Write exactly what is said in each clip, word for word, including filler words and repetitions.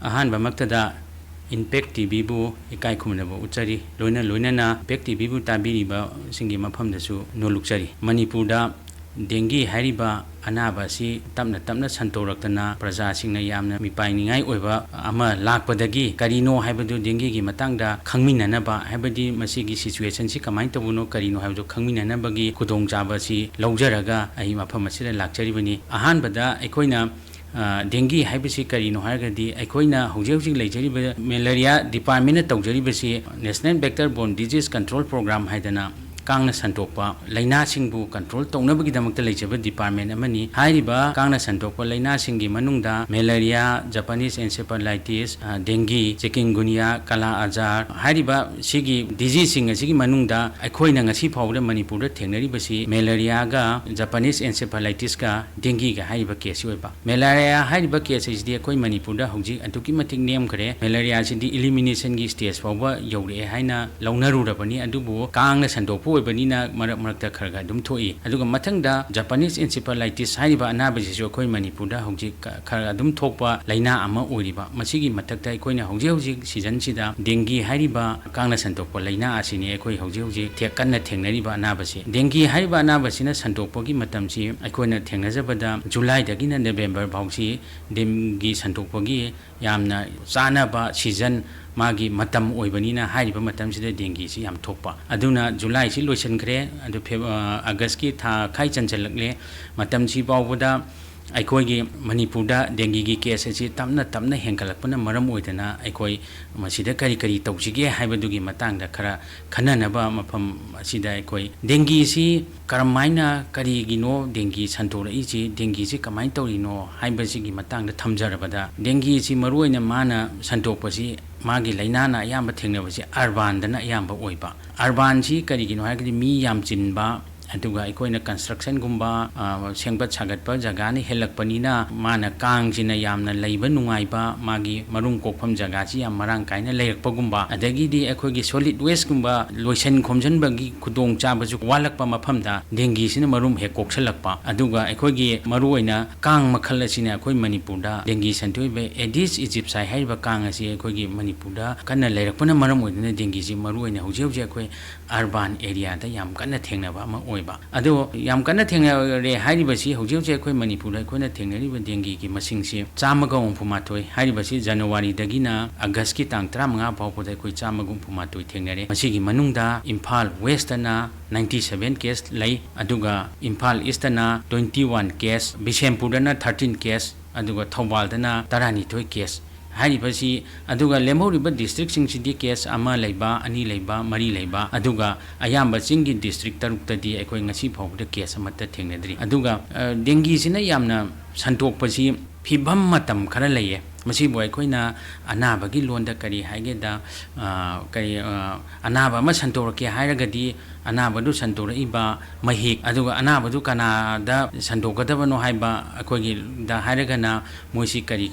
ꯑꯍꯥꯟꯕꯃꯛꯇꯗ impact ꯇꯤꯚꯤꯕꯨ ꯏꯀꯥꯏ ꯈꯨꯝꯅꯕ ꯎꯠꯆꯔꯤ꯫ ꯂꯣꯏꯅ ꯂꯣꯏꯅꯅ ꯏꯝꯄꯦꯛ ꯇꯤꯚꯤꯕꯨ ꯇꯥꯕꯤꯔꯤꯕꯁꯤꯡꯒꯤ ꯃꯐꯝꯗꯁꯨ ꯅꯣꯜꯂꯨꯛꯆꯔꯤ꯫ ꯃꯅꯤꯄꯨꯔꯗ ꯗꯦꯡꯒꯤ ꯍꯥꯏꯔꯤꯕ ꯑꯅꯥꯕ ꯑꯁꯤ ꯇꯞꯅ ꯇꯞꯅ ꯁꯟꯗꯣꯔꯛꯇꯅ ꯄ꯭ꯔꯖꯥꯁꯤꯡꯅ ꯌꯥꯝꯅ ꯃꯤꯄꯥꯏꯅꯤꯡꯉꯥꯏ ꯑꯣꯏꯕ ꯑꯃ ꯂꯥꯛꯄꯗꯒꯤ ꯀꯔꯤꯅꯣ ꯍꯥꯏꯕꯗꯨ ꯗꯦꯡꯒꯤꯒꯤ ꯃꯇꯥꯡꯗ ꯈꯪꯃꯤꯟꯅꯅꯕ, ꯍꯥꯏꯕꯗꯤ ꯃꯁꯤꯒꯤ ꯁꯤꯆꯨꯋꯦꯁꯟꯁꯤ ꯀꯃꯥꯏꯅ ꯇꯧꯕꯅꯣ, ꯀꯔꯤꯅꯣ ꯍꯥꯏꯕꯗꯨ ꯈꯪꯃꯤꯟꯅꯅꯕꯒꯤ ꯈꯨꯗꯣꯡꯆꯥꯕ ꯑꯁꯤ ꯂꯧꯖꯔꯒ ꯑꯩ ꯃꯐꯝ ꯑꯁꯤꯗ ꯂꯥꯛꯆꯔꯤꯕꯅꯤ꯫ ꯑꯍꯥꯟꯕꯗ ꯑꯩꯈꯣꯏꯅ, ꯑ, ꯗꯦꯡꯒꯤ ꯍꯥꯏꯕꯁꯤ ꯀꯔꯤꯅꯣ ꯍꯥꯏꯔꯒꯗꯤ, ꯑꯩꯈꯣꯏꯅ ꯍꯧꯖꯤꯛ ꯍꯧꯖꯤꯛ ꯂꯩꯖꯔꯤꯕ malaria ꯗꯤꯄꯥꯔꯠꯃꯦꯟꯅ ꯇꯧꯖꯔꯤꯕꯁꯤ National Vector Borne Disease Control Program ꯍꯥꯏꯗꯅ ꯀꯥꯡꯅ ꯁꯟꯗꯣꯛꯄ ꯂꯥꯏꯅꯥꯁꯤꯡꯕꯨ ꯀꯟꯇ꯭ꯔꯣꯜ ꯇꯧꯅꯕꯒꯤꯗꯃꯛꯇ ꯂꯩꯖꯕ ꯗꯤꯄꯥꯔꯠꯃꯦꯟ ꯑꯃꯅꯤ꯫ ꯍꯥꯏꯔꯤꯕ ꯀꯥꯡꯅ ꯁꯟꯗꯣꯛꯄ ꯂꯥꯏꯅꯥꯁꯤꯡꯒꯤ ꯃꯅꯨꯡꯗ ꯃꯦꯂꯦꯔꯤꯌꯥ, ꯖꯄꯥꯅꯤꯁ ꯑꯦꯟꯁꯦꯐꯥꯂꯥꯏꯇꯤꯁ, ꯑ, ꯗꯦꯡꯒꯤ, ꯆꯤꯀꯟꯒꯨꯅꯤꯌꯥ, ꯀꯥꯂꯥ ꯑꯖꯥꯔ ꯍꯥꯏꯔꯤꯕ ꯁꯤꯒꯤ ꯗꯤꯖꯤꯖꯁꯤꯡ ꯑꯁꯤꯒꯤ ꯃꯅꯨꯡꯗ ꯑꯩꯈꯣꯏꯅ ꯉꯁꯤ ꯐꯥꯎꯕꯗ ꯃꯅꯤꯄꯨꯔꯗ ꯊꯦꯡꯅꯔꯤꯕꯁꯤ ꯃꯦꯂꯦꯔꯤꯌꯥꯒ, ꯖꯄꯥꯅꯤꯁ ꯑꯦꯟꯁꯦꯐꯥꯂꯥꯏꯇꯤꯁꯀ, ꯗꯦꯡꯒꯤꯒ ꯍꯥꯏꯔꯤꯕ ꯀꯦꯁꯁꯤ ꯑꯣꯏꯕ꯫ ꯃꯦꯂꯦꯔꯤꯌꯥ ꯍꯥꯏꯔꯤꯕ ꯀꯦꯁ ꯑꯁꯤꯗꯤ ꯑꯩꯈꯣꯏ ꯃꯅꯤꯄꯨꯔꯗ ꯍꯧꯖꯤꯛ ꯑꯗꯨꯛꯀꯤ ꯃꯇꯤꯛ ꯅꯦꯝꯈ꯭ꯔꯦ꯫ ꯃꯦꯂꯦꯔꯤꯌꯥꯁꯤꯗꯤ ꯏꯂꯤꯃꯤꯅꯦꯁꯟꯒꯤ ꯁ꯭ꯇꯦꯖ ꯐꯥꯎꯕ ꯌꯧꯔꯛꯑꯦ ꯍꯥꯏꯅ ꯂꯧꯅꯔꯨꯔꯕꯅꯤ, ꯑꯗꯨꯕꯨ ꯀꯥꯡꯅ ꯁꯟꯗꯣꯛꯄ ꯑꯣꯏꯕꯅꯤꯅ ꯃꯔꯛ ꯃꯔꯛꯇ ꯈꯔ ꯈꯔ ꯑꯗꯨꯝ ꯊꯣꯛꯏ꯫ ꯑꯗꯨꯒ ꯃꯊꯪꯗ ꯖꯄꯥꯅꯤꯁ ꯑꯦꯟꯁꯦꯐꯥꯂꯥꯏꯇꯤꯁ ꯍꯥꯏꯔꯤꯕ ꯑꯅꯥꯕꯁꯤꯁꯨ ꯑꯩꯈꯣꯏ ꯃꯅꯤꯄꯨꯔꯗ ꯍꯧꯖꯤꯛ ꯈ-, ꯈꯔ ꯑꯗꯨꯝ ꯊꯣꯛꯄ ꯂꯥꯏꯅꯥ ꯑꯃ ꯑꯣꯏꯔꯤꯕ꯫ ꯃꯁꯤꯒꯤ ꯃꯊꯛꯇ ꯑꯩꯈꯣꯏꯅ ꯍꯧꯖꯤꯛ ꯍꯧꯖꯤꯛ ꯁꯤꯖꯟꯁꯤꯗ ꯗꯦꯡꯒꯤ ꯍꯥꯏꯔꯤꯕ ꯀꯥꯡꯅ ꯁꯟꯗꯣꯛꯄ ꯂꯥꯏꯅꯥ ꯑꯁꯤꯅꯤ ꯑꯩꯈꯣꯏ ꯍꯧꯖꯤꯛ ꯍꯧꯖꯤꯛ ꯊꯦꯛ-, ꯀꯟꯅ ꯊꯦꯡꯅꯔꯤꯕ ꯑꯅꯥꯕꯁꯤ꯫ ꯗꯦꯡꯒꯤ ꯍꯥꯏꯔꯤꯕ ꯑꯅꯥꯕꯁꯤꯅ ꯁꯟꯗꯣꯛꯄꯒꯤ ꯃꯇꯝꯁꯤ ꯑꯩꯈꯣꯏꯅ ꯊꯦꯡꯅꯖꯕꯗ ꯖꯨꯂꯥꯏꯗꯒꯤꯅ ꯅꯕꯦꯝꯕꯔ ꯐꯥꯎꯁꯤ ꯗꯦꯡꯒꯤ ꯁꯟꯗꯣꯛꯄꯒꯤ ꯌꯥꯝꯅ ꯆꯥꯅꯕ ꯁꯤꯖꯟ, ꯃꯥꯒꯤ ꯃꯇꯝ ꯑꯣꯏꯕꯅꯤꯅ ꯍꯥꯏꯔꯤꯕ ꯃꯇꯝꯁꯤꯗ ꯗꯦꯡꯒꯤꯁꯤ ꯌꯥꯝ ꯊꯣꯛꯄ꯫ ꯑꯗꯨꯅ ꯖꯨꯂꯥꯏꯁꯤ ꯂꯣꯏꯁꯤꯟꯈ꯭ꯔꯦ, ꯑꯗꯨ ꯐꯦꯕ-, ꯑ, ꯑꯥꯒꯁꯀꯤ ꯊꯥ ꯈꯥꯏ ꯆꯟꯁꯤꯜꯂꯛꯂꯦ꯫ ꯃꯇꯝꯁꯤ ꯐꯥꯎꯕꯗ ꯑꯩꯈꯣꯏꯒꯤ ꯃꯅꯤꯄꯨꯔꯗ ꯗꯦꯡꯒꯤꯒꯤ ꯀꯦꯁ ꯑꯁꯤ ꯇꯞꯅ ꯇꯞꯅ ꯍꯦꯟꯒꯠꯂꯛꯄꯅ ꯃꯔꯝ ꯑꯣꯏꯗꯅ ꯑꯩꯈꯣꯏ ꯃꯁꯤꯗ ꯀꯔꯤ ꯀꯔꯤ ꯇꯧꯁꯤꯒꯦ ꯍꯥꯏꯕꯗꯨꯒꯤ ꯃꯇꯥꯡꯗ ꯈꯔ ꯈꯟꯅꯅꯕ ꯃꯐꯝ ꯑꯁꯤꯗ ꯑꯩꯈꯣꯏ ꯗꯦꯡꯒꯤꯁꯤ ꯀꯔꯝꯍꯥꯏꯅ, ꯀꯔꯤꯒꯤꯅꯣ ꯗꯦꯡꯒꯤ ꯁꯟꯗꯣꯔꯛꯏꯁꯤ, ꯗꯦꯡꯒꯤꯁꯤ ꯀꯃꯥꯏꯅ ꯇꯧꯔꯤꯅꯣ ꯍꯥꯏꯕꯁꯤꯒꯤ ꯃꯇꯥꯡꯗ ꯊꯝꯖꯔꯕꯗ, ꯗꯦꯡꯒꯤꯁꯤ ꯃꯔꯨꯑꯣꯏꯅ ꯃꯥꯅ ꯁꯟꯗꯣꯛꯄꯁꯤ, ꯃꯥꯒꯤ ꯂꯥꯏꯅꯥꯅ ꯑꯌꯥꯝꯕ ꯊꯦꯡꯅꯕꯁꯤ ꯑꯔꯕꯥꯟꯗꯅ ꯑꯌꯥꯝꯕ ꯑꯣꯏꯕ꯫ ꯑꯔꯕꯥꯟꯁꯤ ꯀꯔꯤꯒꯤꯅꯣ ꯍꯥꯏꯔꯒꯗꯤ ꯃꯤ ꯌꯥꯝ ꯆꯤꯟꯕ, ꯑꯗꯨꯒ ꯑꯩꯈꯣꯏꯅ constructionꯒꯨꯝꯕ, ꯑ, ꯁꯦꯝꯒꯠ ꯁꯥꯒꯠꯄ ꯖꯒꯥꯅ ꯍꯦꯜꯂꯛꯄꯅꯤꯅ, ꯃꯥꯅ ꯀꯥꯡꯁꯤꯅ ꯌꯥꯝꯅ ꯂꯩꯕ ꯅꯨꯡꯉꯥꯏꯕ, ꯃꯥꯒꯤ ꯃꯔꯨꯝ ꯀꯣꯛꯐꯝ ꯖꯒꯥꯁꯤ ꯌꯥꯝ ꯃꯔꯥꯡ ꯀꯥꯏꯅ ꯂꯩꯔꯛꯄꯒꯨꯝꯕ, ꯑꯗꯒꯤꯗꯤ ꯑꯩꯈꯣꯏꯒꯤ solid wasteꯀꯨꯝꯕ ꯂꯣꯏꯁꯟ ꯈꯣꯝꯖꯤꯟꯕꯒꯤ ꯈꯨꯗꯣꯡꯆꯥꯕꯁꯨ ꯋꯥꯠꯂꯛꯄ ꯃꯐꯝꯗ dengueꯁꯤꯅ ꯃꯔꯨꯝ ꯍꯦꯛ ꯀꯣꯛꯁꯜꯂꯛꯄ꯫ ꯑꯗꯨꯒ ꯑꯩꯈꯣꯏꯒꯤ ꯃꯔꯨꯑꯣꯏꯅ ꯀꯥꯡ ꯃꯈꯜ ꯑꯁꯤꯅ ꯑꯩꯈꯣꯏ ꯃꯅꯤꯄꯨꯔꯗ dengue ꯁꯟꯗꯣꯛꯏꯕ Aedes aegypti ꯍꯥꯏꯔꯤꯕ ꯀꯥꯡ ꯑꯁꯤ ꯑꯩꯈꯣꯏꯒꯤ ꯃꯅꯤꯄꯨꯔꯗ ꯀꯟꯅ ꯂꯩꯔꯛꯄꯅ ꯃꯔꯝ ꯑꯣꯏꯗꯨꯅ dengueꯁꯤ ꯃꯔꯨꯑꯣꯏꯅ ꯍꯧꯖꯤꯛ ꯍꯧꯖꯤꯛ ꯑꯩꯈꯣꯏ urban areaꯗ ꯌꯥꯝ ꯀꯟꯅ ꯊꯦꯡꯅꯕ ꯑꯃ ꯑꯣꯏꯕ꯫ ꯑꯗꯣ ꯌꯥꯝ ꯀꯟꯅ ꯊꯦꯡꯅꯔꯦ ꯍꯥꯏꯔꯤꯕꯁꯤ ꯍꯧꯖꯤꯛ ꯍꯧꯖꯤꯛ ꯑꯩꯈꯣꯏ ꯃꯅꯤꯄꯨꯔꯗ ꯑꯩꯈꯣꯏꯅ ꯊꯦꯡꯅꯔꯤꯕ dengueꯒꯤ ꯃꯁꯤꯡꯁꯤ ꯆꯥꯝꯃꯒ ꯍꯨꯝꯐꯨ ꯃꯥꯊꯣꯏ ꯍꯥꯏꯔꯤꯕꯁꯤ Januaryꯗꯒꯤꯅ Augustꯀꯤ ꯇꯥꯡ ꯇꯔꯥꯃꯉꯥ ꯐꯥꯎꯕꯗ ꯑꯩꯈꯣꯏ ꯆꯥꯝꯃꯒ ꯍꯨꯝꯐꯨ ꯃꯥꯊꯣꯏ ꯊꯦꯡꯅꯔꯦ꯫ ꯃꯁꯤꯒꯤ ꯃꯅꯨꯡꯗ ꯏꯝꯐꯥꯜ Westꯇꯅ ninety seven case ꯂꯩ, ꯑꯗꯨꯒ Imphal Eastꯇꯅ twenty one case, ꯕꯤꯁꯦꯝꯄꯨꯔꯗꯅ thirteen case, ꯑꯗꯨꯒ ꯊꯧꯕꯥꯜꯗꯅ ꯇꯔꯥꯅꯤꯊꯣꯏ case꯫ ꯍꯥꯏꯔꯤꯕꯁꯤ, ꯑꯗꯨꯒ ꯂꯦꯝꯍꯧꯔꯤꯕ districtꯁꯤꯡꯁꯤꯗꯤ case ꯑꯃ ꯂꯩꯕ, ꯑꯅꯤ ꯂꯩꯕ, ꯃꯔꯤ ꯂꯩꯕ, ꯑꯗꯨꯒ ꯑꯌꯥꯝꯕ ꯆꯤꯡꯒꯤ district ꯇꯔꯨꯛꯇꯗꯤ ꯑꯩꯈꯣꯏ ꯉꯁꯤ ꯐꯥꯎꯕꯗ case ꯑꯃꯠꯇ ꯊꯦꯡꯅꯗ꯭ꯔꯤ꯫ ꯑꯗꯨꯒ, ꯑ, dengueꯁꯤꯅ ꯌꯥꯝꯅ ꯁꯟꯗꯣꯛꯄꯁꯤ ꯐꯤꯕꯝ ꯃꯇꯝ ꯈꯔ ꯂꯩꯌꯦ꯫ ꯃꯁꯤꯕꯨ ꯑꯩꯈꯣꯏꯅ ꯑꯅꯥꯕꯒꯤ ꯂꯣꯟꯗ ꯀꯔꯤ ꯍꯥꯏꯒꯦꯗ, ꯑ, ꯀꯔꯤ, ꯑ, ꯑꯅꯥꯕ ꯑꯃ ꯁꯟꯗꯣꯔꯛꯀꯦ ꯍꯥꯏꯔꯒꯗꯤ ꯑꯅꯥꯕꯗꯨ ꯁꯟꯗꯣꯔꯛꯏꯕ ꯃꯍꯤꯛ, ꯑꯗꯨꯒ ꯑꯅꯥꯕꯗꯨ ꯀꯅꯥꯗ ꯁꯟꯗꯣꯛꯀꯗꯕꯅꯣ ꯍꯥꯏꯕ ꯑꯩꯈꯣꯏꯒꯤꯗ ꯍꯥꯏꯔꯒꯅ ꯃꯣꯏꯁꯤ ꯀꯔꯤ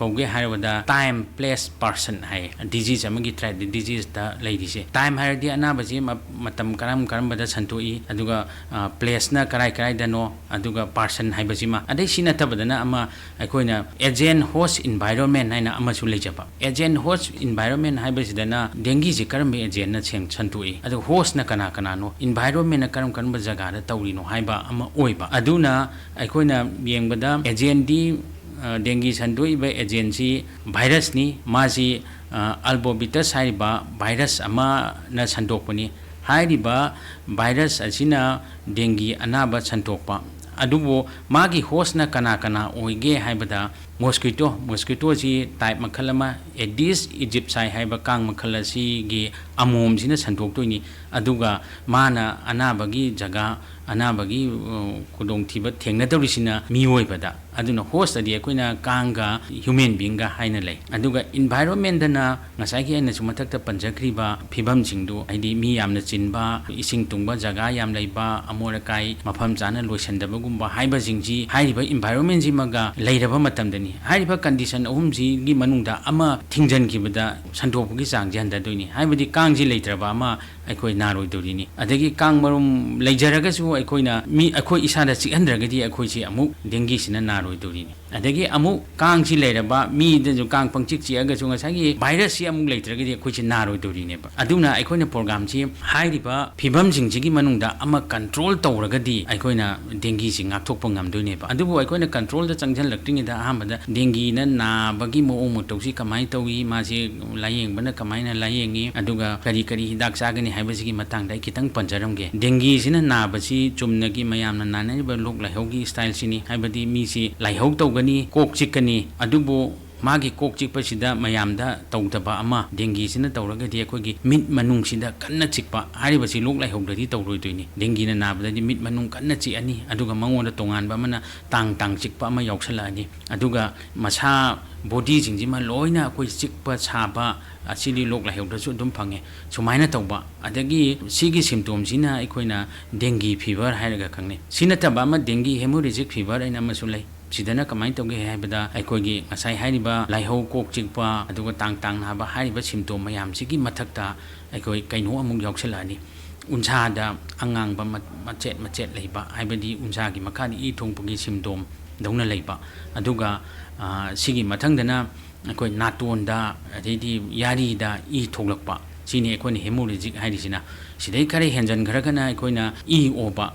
ꯀꯧꯒꯦ ꯍꯥꯏꯔꯕꯗ time, place, person ꯍꯥꯏꯌꯦ꯫ Disease ꯑꯃꯒꯤ threat, diseaseꯇ ꯂꯩꯔꯤꯁꯦ꯫ Time ꯍꯥꯏꯔꯗꯤ ꯑꯅꯥꯕꯁꯤ ꯃ-, ꯃꯇꯝ ꯀꯔꯝ ꯀꯔꯝꯕꯗ ꯁꯟꯗꯣꯛꯏ, ꯑꯗꯨꯒ, ꯑ, placeꯅ ꯀꯔꯥꯏ ꯀꯔꯥꯏꯗꯅꯣ, ꯑꯗꯨꯒ person ꯍꯥꯏꯕꯁꯤꯃ꯫ ꯑꯗꯩ ꯁꯤ ꯅꯠꯇꯕꯗꯅ ꯑꯃ ꯑꯩꯈꯣꯏꯅ agent host environment ꯍꯥꯏꯅ ꯑꯃꯁꯨ ꯂꯩꯖꯕ꯫ Agent host environment ꯍꯥꯏꯕꯁꯤꯗꯅ dengueꯁꯤ ꯀꯔꯝꯕ agentꯅ ꯁꯦꯡ-, ꯁꯟꯗꯣꯛꯏ, ꯑꯗꯨꯒ hostꯅ ꯀꯅꯥ ꯀꯅꯥꯅꯣ, environmentꯅ ꯀꯔꯝ ꯀꯔꯝꯕ ꯖꯒꯥꯗ ꯇꯧꯔꯤꯅꯣ ꯍꯥꯏꯕ ꯑꯃ ꯑꯣꯏꯕ꯫ ꯑꯗꯨꯅ ꯑꯩꯈꯣꯏꯅ ꯌꯦꯡꯕꯗ agentꯗꯤ, ꯑ, dengue ꯁꯟꯗꯣꯛꯏꯕ agentꯁꯤ virusꯅꯤ꯫ ꯃꯥꯁꯤ, ꯑ, albovitus ꯍꯥꯏꯔꯤꯕ virus ꯑꯃꯅ ꯁꯟꯗꯣꯛꯄꯅꯤ꯫ ꯍꯥꯏꯔꯤꯕ virus ꯑꯁꯤꯅ dengue ꯑꯅꯥꯕ ꯁꯟꯗꯣꯛꯄ꯫ ꯑꯗꯨꯕꯨ ꯃꯥꯒꯤ hostꯅ ꯀꯅꯥ ꯀꯅꯥ ꯑꯣꯏꯒꯦ ꯍꯥꯏꯕꯗ, ꯃꯣꯁꯀ꯭ꯋꯤꯇꯣ, ꯃꯣꯁꯀ꯭ꯋꯤꯇꯣꯁꯤ type ꯃꯈꯜ ꯑꯃ, Aedes aegypti ꯍꯥꯏꯕ ꯀꯥꯡ ꯃꯈꯜ ꯑꯁꯤꯒꯤ ꯑꯃꯣꯝꯁꯤꯅ ꯁꯟꯗꯣꯛꯇꯣꯏꯅꯤ꯫ ꯑꯗꯨꯒ ꯃꯥꯅ ꯑꯅꯥꯕꯒꯤ ꯖꯒꯥ, ꯑꯅꯥꯕꯒꯤ, ꯑ, ꯈꯨꯗꯣꯡꯊꯤꯕ ꯊꯦꯡꯅꯗꯧꯔꯤꯁꯤꯅ ꯃꯤꯑꯣꯏꯕꯗ꯫ ꯑꯗꯨꯅ hostꯇꯗꯤ ꯑꯩꯈꯣꯏꯅ ꯀꯥꯡꯒ human beingꯒ ꯍꯥꯏꯅ ꯂꯩ꯫ ꯑꯗꯨꯒ environmentꯇꯅ ꯉꯁꯥꯏꯒꯤ ꯑꯩꯅꯁꯨ ꯃꯊꯛꯇ ꯄꯟꯖꯈ꯭ꯔꯤꯕ ꯐꯤꯕꯝꯁꯤꯡꯗꯨ, ꯍꯥꯏꯗꯤ ꯃꯤ ꯌꯥꯝꯅ ꯆꯤꯟꯕ, ꯏꯁꯤꯡ ꯇꯨꯡꯕ ꯖꯒꯥ ꯌꯥꯝ ꯂꯩꯕ, ꯑꯃꯣꯠ ꯑꯀꯥꯏ ꯃꯐꯝ ꯆꯥꯅ ꯂꯣꯏꯁꯤꯟꯗꯕꯒꯨꯝꯕ ꯍꯥꯏꯕꯁꯤꯡꯁꯤ ꯍꯥꯏꯔꯤꯕ environmentꯁꯤꯃꯒ ꯂꯩꯔꯕ ꯃꯇꯝꯗꯅꯤ꯫ ꯍꯥꯏꯔꯤꯕ condition ꯑꯍꯨꯝꯁꯤꯒꯤ ꯃꯅꯨꯡꯗ ꯑꯃ ꯊꯤꯡꯖꯤꯟꯈꯤꯕꯗ ꯁꯟꯗꯣꯛꯄꯒꯤ ꯆꯥꯡꯁꯦ ꯍꯟꯊꯗꯣꯏꯅꯤ꯫ ꯍꯥꯏꯕꯗꯤ ꯀꯥꯡꯁꯤ ꯂꯩꯇ꯭ꯔꯕ ꯑꯃ ꯑꯩꯈꯣꯏ ꯅꯥꯔꯣꯏꯗꯧꯔꯤꯅꯤ꯫ ꯑꯗꯒꯤ ꯀꯥꯡ ꯃꯔꯨꯝ ꯂꯩꯖꯔꯒꯁꯨ ꯑꯩꯈꯣꯏꯅ ꯃꯤ, ꯑꯩꯈꯣꯏ ꯏꯁꯥꯗ ꯆꯤꯛꯍꯟꯗ꯭ꯔꯒꯗꯤ ꯑꯩꯈꯣꯏꯁꯤ ꯑꯃꯨꯛ dengueꯁꯤꯅ ꯅꯥꯔꯣꯏꯗꯧꯔꯤꯅꯤ꯫ ꯑꯗꯒꯤ ꯑꯃꯨꯛ ꯀꯥꯡꯁꯤ ꯂꯩꯔꯕ ꯃꯤꯗꯁꯨ ꯀꯥꯡ ꯄꯪꯆꯤꯛ ꯆꯤꯛꯑꯒꯁꯨ ꯉꯁꯥꯏꯒꯤ virusꯁꯤ ꯑꯃꯨꯛ ꯂꯩꯇ꯭ꯔꯒꯗꯤ ꯑꯩꯈꯣꯏꯁꯤ ꯅꯥꯔꯣꯏꯗꯧꯔꯤꯅꯦꯕ꯫ ꯑꯗꯨꯅ ꯑꯩꯈꯣꯏꯅ programꯁꯤ ꯍꯥꯏꯔꯤꯕ ꯐꯤꯕꯝꯁꯤꯡꯁꯤꯒꯤ ꯃꯅꯨꯡꯗ ꯑꯃ control ꯇꯧꯔꯒꯗꯤ ꯑꯩꯈꯣꯏꯅ dengueꯁꯤ ꯉꯥꯛꯊꯣꯛꯄ ꯉꯝꯗꯣꯏꯅꯦꯕ꯫ ꯑꯗꯨꯕꯨ ꯑꯩꯈꯣꯏꯅ controlꯗ ꯆꯪꯁꯤꯜꯂꯛꯇ꯭ꯔꯤꯉꯩꯗ ꯑꯍꯥꯟꯕꯗ dengueꯅ ꯅꯥꯕꯒꯤ ꯃꯑꯣꯡ ꯃꯇꯧꯁꯤ ꯀꯃꯥꯏꯅ ꯇꯧꯏ, ꯃꯥꯁꯤ ꯂꯥꯌꯦꯡꯕꯅ ꯀꯃꯥꯏꯅ ꯂꯥꯌꯦꯡꯉꯤ, ꯑꯗꯨꯒ ꯀꯔꯤ ꯀꯔꯤ ꯍꯤꯗꯥꯛ ꯆꯥꯒꯅꯤ ꯍꯥꯏꯕꯁꯤꯒꯤ ꯃꯇꯥꯡꯗ ꯑꯩ ꯈꯤꯇꯪ ꯄꯟꯖꯔꯝꯒꯦ꯫ Dengueꯁꯤꯅ ꯅꯥꯕꯁꯤ ꯆꯨꯝꯅꯒꯤ ꯃꯌꯥꯝꯅ ꯅꯥꯅꯔꯤꯕ ꯂꯣꯛ ꯂꯥꯏꯍꯧꯒꯤ styleꯁꯤꯅꯤ꯫ ꯍꯥꯏꯕꯗꯤ ꯃꯤꯁꯤ ꯂꯥꯏꯍꯧ ꯇꯧꯒꯅꯤ, ꯀꯣꯛ ꯆꯤꯛꯀꯅꯤ, ꯑꯗꯨꯕꯨ ꯃꯥꯒꯤ ꯀꯣꯛ ꯆꯤꯛꯄꯁꯤꯗ ꯃꯌꯥꯝꯗ ꯇꯧꯗꯕ ꯑꯃ dengueꯁꯤꯅ ꯇꯧꯔꯒꯗꯤ ꯑꯩꯈꯣꯏꯒꯤ ꯃꯤꯠ ꯃꯅꯨꯡꯁꯤꯗ ꯀꯟꯅ ꯆꯤꯛꯄ꯫ ꯍꯥꯏꯔꯤꯕꯁꯤ ꯂꯣꯛ ꯂꯥꯏꯍꯧꯗꯗꯤ ꯇꯧꯔꯣꯏꯗꯣꯏꯅꯤ꯫ Dengueꯅ ꯅꯥꯕꯗꯗꯤ ꯃꯤꯠ ꯃꯅꯨꯡ ꯀꯟꯅ ꯆꯤꯛꯑꯅꯤ, ꯑꯗꯨꯒ ꯃꯉꯣꯟꯗ ꯇꯣꯉꯥꯟꯕ ꯑꯃꯅ ꯇꯥꯡ ꯇꯥꯡ ꯆꯤꯛꯄ ꯑꯃ ꯌꯥꯎꯁꯜꯂꯛꯑꯅꯤ꯫ ꯑꯗꯨꯒ ꯃꯁꯥ, bodyꯁꯤꯡꯁꯤꯃ ꯂꯣꯏꯅ ꯑꯩꯈꯣꯏ ꯆꯤꯛꯄ ꯁꯥꯕ, ꯑꯁꯤꯗꯤ ꯂꯣꯛ ꯂꯥꯏꯍꯧꯗꯁꯨ ꯑꯗꯨꯝ ꯐꯪꯉꯦ꯫ ꯁꯨꯃꯥꯏꯅ ꯇꯧꯕ, ꯑꯗꯒꯤ ꯁꯤꯒꯤ symptomꯁꯤꯅ ꯑꯩꯈꯣꯏꯅ dengue fever ꯍꯥꯏꯔꯒ ꯈꯪꯅꯩ꯫ ꯁꯤ ꯅꯠꯇꯕ ꯑꯃ dengue hemorrhagic fever ꯍꯥꯏꯅ ꯑꯃꯁꯨ ꯂꯩ꯫ ꯁꯤꯗꯅ ꯀꯃꯥꯏꯅ ꯇꯧꯒꯦ ꯍꯥꯏꯕꯗ ꯑꯩꯈꯣꯏꯒꯤ ꯉꯁꯥꯏ ꯍꯥꯏꯔꯤꯕ ꯂꯥꯏꯍꯧ, ꯀꯣꯛ ꯆꯤꯛꯄ, ꯑꯗꯨꯒ ꯇꯥꯡ ꯇꯥꯡ ꯅꯥꯕ ꯍꯥꯏꯔꯤꯕ symptom ꯃꯌꯥꯝꯁꯤꯒꯤ ꯃꯊꯛꯇ ꯑꯩꯈꯣꯏ ꯀꯩꯅꯣ ꯑꯃꯨꯛ ꯌꯥꯎꯁꯜꯂꯛꯑꯅꯤ꯫ ꯎꯟꯁꯥꯗ ꯑꯉꯥꯡꯕ ꯃ-, ꯃꯆꯦꯠ ꯃꯆꯦꯠ ꯂꯩꯕ, ꯍꯥꯏꯕꯗꯤ ꯎꯟꯁꯥꯒꯤ ꯃꯈꯥꯗ ꯏ ꯊꯣꯡꯕꯒꯤ symptomꯗꯧꯅ ꯂꯩꯕ꯫ ꯑꯗꯨꯒ, ꯑ, ꯁꯤꯒꯤ ꯃꯊꯪꯗꯅ ꯑꯩꯈꯣꯏ ꯅꯥꯇꯣꯟꯗ, ꯑꯗꯩꯗꯤ ꯌꯥꯔꯤꯗ ꯏ ꯊꯣꯛꯂꯛꯄ, ꯁꯤꯅꯤ ꯑꯩꯈꯣꯏꯅ hemorrhagic ꯍꯥꯏꯔꯤꯁꯤꯅ꯫ ꯁꯤꯗꯩ ꯈꯔ ꯍꯦꯟꯖꯟꯈ꯭ꯔꯒꯅ ꯑꯩꯈꯣꯏꯅ ꯏ ꯑꯣꯕ,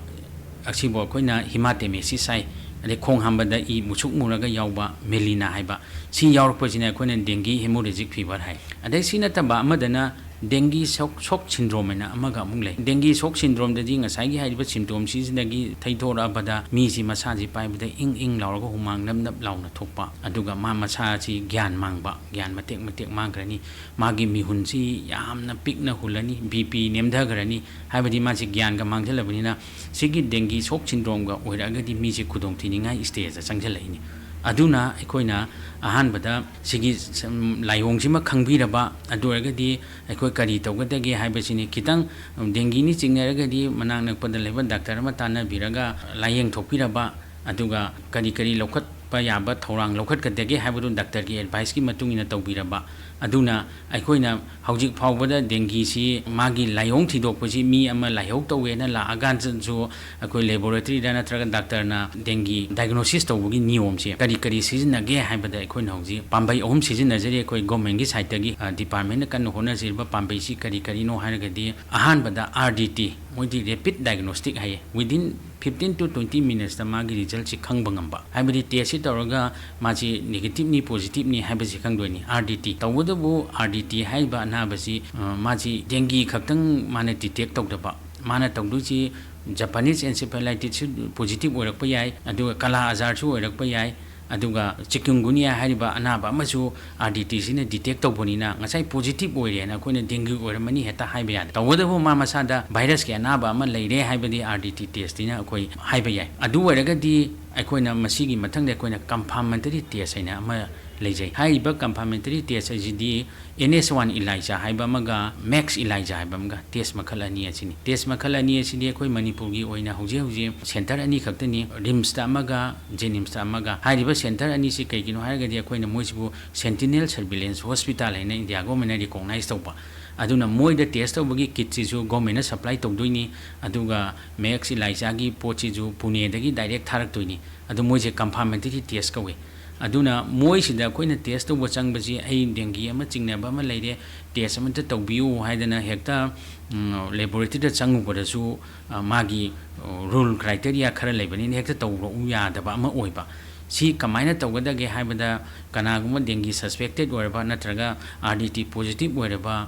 ꯑꯁꯤꯕꯨ ꯑꯩꯈꯣꯏꯅ hematemesis ꯍꯥꯏ꯫ ꯑꯗꯩ ꯈꯣꯡ ꯍꯥꯝꯕꯗ ꯏ ꯃꯨꯁꯨꯛ ꯃꯨꯔꯒ ꯌꯥꯎꯕ, melena ꯍꯥꯏꯕ, ꯁꯤ ꯌꯥꯎꯔꯛꯄꯁꯤꯅ ꯑꯩꯈꯣꯏꯅ dengue hemorrhagic fever ꯍꯥꯏ꯫ ꯑꯗꯩ ꯁꯤ ꯅꯠꯇꯕ ꯑꯃꯗꯅ ꯗꯦꯡꯒꯤ ꯁꯣꯛ ꯁꯣꯛ ꯁꯤꯟꯗ꯭ꯔꯣꯝ ꯍꯥꯏꯅ ꯑꯃꯒ ꯑꯃꯨꯛ ꯂꯩ꯫ ꯗꯦꯡꯒꯤ ꯁꯣꯛ ꯁꯤꯟꯗ꯭ꯔꯣꯝꯗꯗꯤ ꯉꯁꯥꯏꯒꯤ ꯍꯥꯏꯔꯤꯕ ꯁꯤꯝꯇꯣꯝꯁꯤꯗꯒꯤ ꯊꯩꯗꯣꯔꯛꯑꯕꯗ ꯃꯤꯁꯤ ꯃꯁꯥꯁꯤ ꯄꯥꯏꯕꯗ ꯏꯪ ꯏꯪ ꯂꯥꯎꯔꯒ ꯍꯨꯃꯥꯡ ꯅꯞ ꯅꯞ ꯂꯥꯎꯅ ꯊꯣꯛꯄ, ꯑꯗꯨꯒ ꯃꯥ ꯃꯁꯥꯁꯤ ꯒ꯭ꯌꯥꯟ ꯃꯥꯡꯕ, ꯒ꯭ꯌꯥꯟ ꯃꯇꯦꯛ ꯃꯇꯦꯛ ꯃꯥꯡꯈ꯭ꯔꯅꯤ, ꯃꯥꯒꯤ ꯃꯤꯍꯨꯟꯁꯤ ꯌꯥꯝꯅ ꯄꯤꯛꯅ ꯍꯨꯜꯂꯅꯤ, ꯕꯤ ꯄꯤ ꯅꯦꯝꯊꯈ꯭ꯔꯅꯤ, ꯍꯥꯏꯕꯗꯤ ꯃꯥꯁꯤ ꯒ꯭ꯌꯥꯟꯒ ꯃꯥꯡꯁꯤꯜꯂꯕꯅꯤꯅ꯫ ꯁꯤꯒꯤ ꯗꯦꯡꯒꯤ ꯁꯣꯛ ꯁꯤꯟꯗ꯭ꯔꯣꯝꯒ ꯑꯣꯏꯔꯛꯑꯒꯗꯤ ꯃꯤꯁꯦ ꯈꯨꯗꯣꯡꯊꯤꯅꯤꯡꯉꯥꯏ ꯁ꯭ꯇꯦꯖꯇ ꯆꯪꯁꯤꯜꯂꯛꯏꯅꯤ꯫ ꯑꯗꯨꯅ ꯑꯩꯈꯣꯏꯅ ꯑꯍꯥꯟꯕꯗ ꯁꯤꯒꯤ ꯁꯝ-, ꯂꯥꯏꯑꯣꯡꯁꯤꯃ ꯈꯪꯕꯤꯔꯕ, ꯑꯗꯨ ꯑꯣꯏꯔꯒꯗꯤ ꯑꯩꯈꯣꯏ ꯀꯔꯤ ꯇꯧꯒꯗꯒꯦ ꯍꯥꯏꯕꯁꯤꯅꯤ꯫ ꯈꯤꯇꯪ ꯗꯦꯡꯒꯤꯅꯤ ꯆꯤꯡꯅꯔꯒꯗꯤ ꯃꯅꯥꯛ ꯅꯛꯄꯗ ꯂꯩꯕ ꯗꯥꯛꯇꯔ ꯑꯃ ꯇꯥꯟꯅꯕꯤꯔꯒ ꯂꯥꯏꯌꯦꯡ ꯊꯣꯛꯄꯤꯔꯕ, ꯑꯗꯨꯒ ꯀꯔꯤ ꯀꯔꯤ ꯂꯧꯈꯠꯄ ꯌꯥꯕ ꯊꯧꯔꯥꯡ ꯂꯧꯈꯠꯀꯗꯒꯦ ꯍꯥꯏꯕꯗꯨ ꯗꯥꯛꯇꯔꯒꯤ ꯑꯦꯗꯚꯥꯏꯁꯀꯤ ꯃꯇꯨꯡ ꯏꯟꯅ ꯇꯧꯕꯤꯔꯕ꯫ ꯑꯗꯨꯅ ꯑꯩꯈꯣꯏꯅ ꯍꯧꯖꯤꯛ ꯐꯥꯎꯕꯗ ꯗꯦꯡꯒꯤꯁꯤ ꯃꯥꯒꯤ ꯂꯥꯏꯑꯣꯡ ꯊꯤꯗꯣꯛꯄꯁꯤ ꯃꯤ ꯑꯃ ꯂꯥꯏꯍꯧ ꯇꯧꯋꯦꯅ ꯂꯥꯛꯑꯀꯥꯟꯗꯁꯨ ꯑꯩꯈꯣꯏ ꯂꯦꯕꯣꯔꯦꯇꯔꯤꯗ ꯅꯠꯇ꯭ꯔꯒ ꯗꯥꯛꯇꯔꯅ ꯗꯦꯡꯒꯤ ꯗꯥꯏꯒꯅꯣꯁꯤꯁ ꯇꯧꯕꯒꯤ ꯅꯤꯌꯣꯝꯁꯦ ꯀꯔꯤ ꯀꯔꯤ ꯁꯤꯖꯤꯟꯅꯒꯦ ꯍꯥꯏꯕꯗ ꯑꯩꯈꯣꯏꯅ ꯍꯧꯖꯤꯛ ꯄꯥꯝꯕꯩ ꯑꯍꯨꯝ ꯁꯤꯖꯤꯟꯅꯖꯔꯤ꯫ ꯑꯩꯈꯣꯏ ꯒꯣꯔꯃꯦꯟꯒꯤ ꯁꯥꯏꯠꯇꯒꯤ, ꯑ, ꯗꯤꯄꯥꯔꯠꯃꯦꯟꯅ ꯀꯟꯅ ꯍꯣꯠꯅꯖꯔꯤꯕ ꯄꯥꯝꯕꯩꯁꯤ ꯀꯔꯤ ꯀꯔꯤꯅꯣ ꯍꯥꯏꯔꯒꯗꯤ, ꯑꯍꯥꯟꯕꯗ ꯑꯥꯔ ꯗꯤ ꯇꯤ, ꯃꯣꯏꯗꯤ ꯔꯦꯄꯤꯠ ꯗꯥꯏꯒꯅꯣꯁꯇꯤꯛ ꯍꯥꯏꯌꯦ, ꯋꯤꯗꯤꯟ ꯐꯤꯐꯇꯤꯟ to twenty ꯃꯤꯅꯠꯁꯇ ꯃꯥꯒꯤ ꯔꯤꯖꯜꯁꯤ ꯈꯪꯕ ꯉꯝꯕ꯫ ꯍꯥꯏꯕꯗꯤ ꯇꯦꯁꯁꯤ ꯇꯧꯔꯒ ꯃꯥꯁꯤ ꯅꯦꯒꯦꯇꯤꯞꯅꯤ, ꯄꯣꯖꯤꯇꯤꯞꯅꯤ ꯍꯥꯏꯕꯁꯤ ꯈꯪꯗꯣꯏꯅꯤ꯫ R D T. ꯇꯧꯕꯇꯕꯨ ꯑꯥꯔ ꯗꯤ ꯇꯤ ꯍꯥꯏꯔꯤꯕ ꯑꯅꯥꯕꯁꯤ, ꯑ, ꯃꯥꯁꯤ ꯗꯦꯡꯒꯤ ꯈꯛꯇꯪ ꯃꯥꯅ ꯗꯤꯇꯦꯛ ꯇꯧꯗꯕ, ꯃꯥꯅ ꯇꯧꯗꯣꯏꯁꯤ ꯖꯄꯥꯅꯤꯁ ꯑꯦꯟꯁꯦꯐꯦꯂꯥꯏꯇꯤꯁꯁꯨ ꯄꯣꯖꯤꯇꯤꯞ ꯑꯣꯏꯔꯛꯄ ꯌꯥꯏ, ꯑꯗꯨꯒ ꯀꯂꯥ ꯑꯖꯥꯔꯁꯨ ꯑꯣꯏꯔꯛꯄ ꯌꯥꯏ, ꯑꯗꯨꯒ ꯆꯤꯀꯨꯟꯒꯨꯅꯤꯌꯥ ꯍꯥꯏꯔꯤꯕ ꯑꯅꯥꯕ ꯑꯃꯁꯨ ꯑꯥꯔ ꯗꯤ ꯇꯤꯁꯤꯅ ꯗꯤꯇꯦꯛ ꯇꯧꯕꯅꯤꯅ ꯉꯁꯥꯏ ꯄꯣꯖꯤꯇꯤꯞ ꯑꯣꯏꯔꯦꯅ ꯑꯩꯈꯣꯏꯅ ꯗꯦꯡꯒꯤ ꯑꯣꯏꯔꯝꯃꯅꯤ ꯍꯦꯛꯇ ꯍꯥꯏꯕ ꯌꯥꯗꯦ꯫ ꯇꯧꯕꯇꯕꯨ ꯃꯥ ꯃꯁꯥꯗ ꯚꯥꯏꯔꯁꯀꯤ ꯑꯅꯥꯕ ꯑꯃ ꯂꯩꯔꯦ ꯍꯥꯏꯕꯗꯤ ꯑꯥꯔ ꯗꯤ ꯇꯤ ꯇꯦꯁꯇꯤꯅ ꯑꯩꯈꯣꯏ ꯍꯥꯏꯕ ꯌꯥꯏ꯫ ꯑꯗꯨ ꯑꯣꯏꯔꯒꯗꯤ ꯑꯩꯈꯣꯏꯅ ꯃꯁꯤꯒꯤ ꯃꯊꯪꯗ ꯑꯩꯈꯣꯏꯅ ꯀꯝꯐꯥꯔꯃꯦꯟꯇꯔꯤ ꯇꯦꯁ ꯍꯥꯏꯅ ꯑꯃ ꯂꯩꯖꯩ꯫ ꯍꯥꯏꯔꯤꯕ ꯀꯝꯐꯥꯔꯃꯦꯟꯇꯔꯤ ꯇꯦꯁ ꯑꯁꯤꯗꯤ ꯑꯦꯟ ꯑꯦꯁ ꯋꯥꯟ ꯏꯂꯥꯏꯖꯥ ꯍꯥꯏꯕ ꯑꯃꯒ ꯃꯦꯛꯁ ꯏꯂꯥꯏꯖꯥ ꯍꯥꯏꯕ ꯑꯃꯒ, ꯇꯦꯁ ꯃꯈꯜ ꯑꯅꯤ ꯑꯁꯤꯅꯤ꯫ ꯇꯦꯁ ꯃꯈꯜ ꯑꯅꯤ ꯑꯁꯤꯗꯤ ꯑꯩꯈꯣꯏ ꯃꯅꯤꯄꯨꯔꯒꯤ ꯑꯣꯏꯅ ꯍꯧꯖꯤꯛ ꯍꯧꯖꯤꯛ ꯁꯦꯟꯇꯔ ꯑꯅꯤ ꯈꯛꯇꯅꯤ, ꯔꯤꯝꯁꯇ ꯑꯃꯒ ꯖꯦꯅꯤꯝꯁꯇ ꯑꯃꯒ꯫ ꯍꯥꯏꯔꯤꯕ ꯁꯦꯟꯇꯔ ꯑꯅꯤꯁꯤ ꯀꯩꯒꯤꯅꯣ ꯍꯥꯏꯔꯒꯗꯤ ꯑꯩꯈꯣꯏꯅ ꯃꯣꯏꯁꯤꯕꯨ ꯁꯦꯟꯇꯤꯅꯦꯜ ꯁꯔꯚꯤꯂꯦꯟꯁ ꯍꯣꯁꯄꯤꯇꯥꯜ ꯍꯥꯏꯅ ꯏꯟꯗꯤꯌꯥ ꯒꯣꯔꯃꯦꯟꯅ ꯔꯤꯀꯣꯛꯅꯥꯏꯁ ꯇꯧꯕ꯫ ꯑꯗꯨꯅ ꯃꯣꯏꯗ ꯇꯦꯁ ꯇꯧꯕꯒꯤ ꯀꯤꯠꯁꯤꯁꯨ ꯒꯣꯔꯃꯦꯟꯅ ꯁꯄ꯭ꯂꯥꯏ ꯇꯧꯗꯣꯏꯅꯤ, ꯑꯗꯨꯒ ꯃꯦꯛꯁ ꯏꯂꯥꯏꯖꯥꯒꯤ ꯄꯣꯠꯁꯤꯁꯨ ꯄꯨꯅꯦꯗꯒꯤ ꯗꯥꯏꯔꯦꯛ ꯊꯥꯔꯛꯇꯣꯏꯅꯤ꯫ ꯑꯗꯨ ꯃꯣꯏꯁꯦ ꯀꯝꯐꯥꯔꯃꯦꯟꯇꯔꯤ ꯇꯦꯁ ꯀꯧꯏ꯫ ꯑꯗꯨꯅ ꯃꯣꯏꯁꯤꯗ ꯑꯩꯈꯣꯏꯅ ꯇꯦꯁ ꯇꯧꯕ ꯆꯪꯕꯁꯤ, "ꯑꯩ ꯗꯦꯡꯒꯤ ꯑꯃ ꯆꯤꯡꯅꯕ ꯑꯃ ꯂꯩꯔꯦ, ꯇꯦꯁ ꯑꯃꯇ ꯇꯧꯕꯤꯌꯨ" ꯍꯥꯏꯗꯅ ꯍꯦꯛꯇ, ꯎꯝ, ꯂꯦꯕꯣꯔꯦꯇꯔꯤꯗ ꯆꯪꯉꯨꯕꯗꯁꯨ, ꯑ, ꯃꯥꯒꯤ, ꯑ, ꯔꯨꯜ ꯀ꯭ꯔꯥꯏꯇꯦꯔꯤꯌꯥ ꯈꯔ ꯂꯩꯕꯅꯤꯅ ꯍꯦꯛꯇ ꯇꯧꯔꯛꯎ ꯌꯥꯗꯕ ꯑꯃ ꯑꯣꯏꯕ꯫ ꯁꯤ ꯀꯃꯥꯏꯅ ꯇꯧꯒꯗꯒꯦ ꯍꯥꯏꯕꯗ, ꯀꯅꯥꯒꯨꯝꯕ ꯗꯦꯡꯒꯤ ꯁꯁꯄꯦꯛꯇꯦꯠ ꯑꯣꯏꯔꯕ ꯅꯠꯇ꯭ꯔꯒ ꯑꯥꯔ ꯗꯤ ꯇꯤ ꯄꯣꯖꯤꯇꯤꯚ ꯑꯣꯏꯔꯕ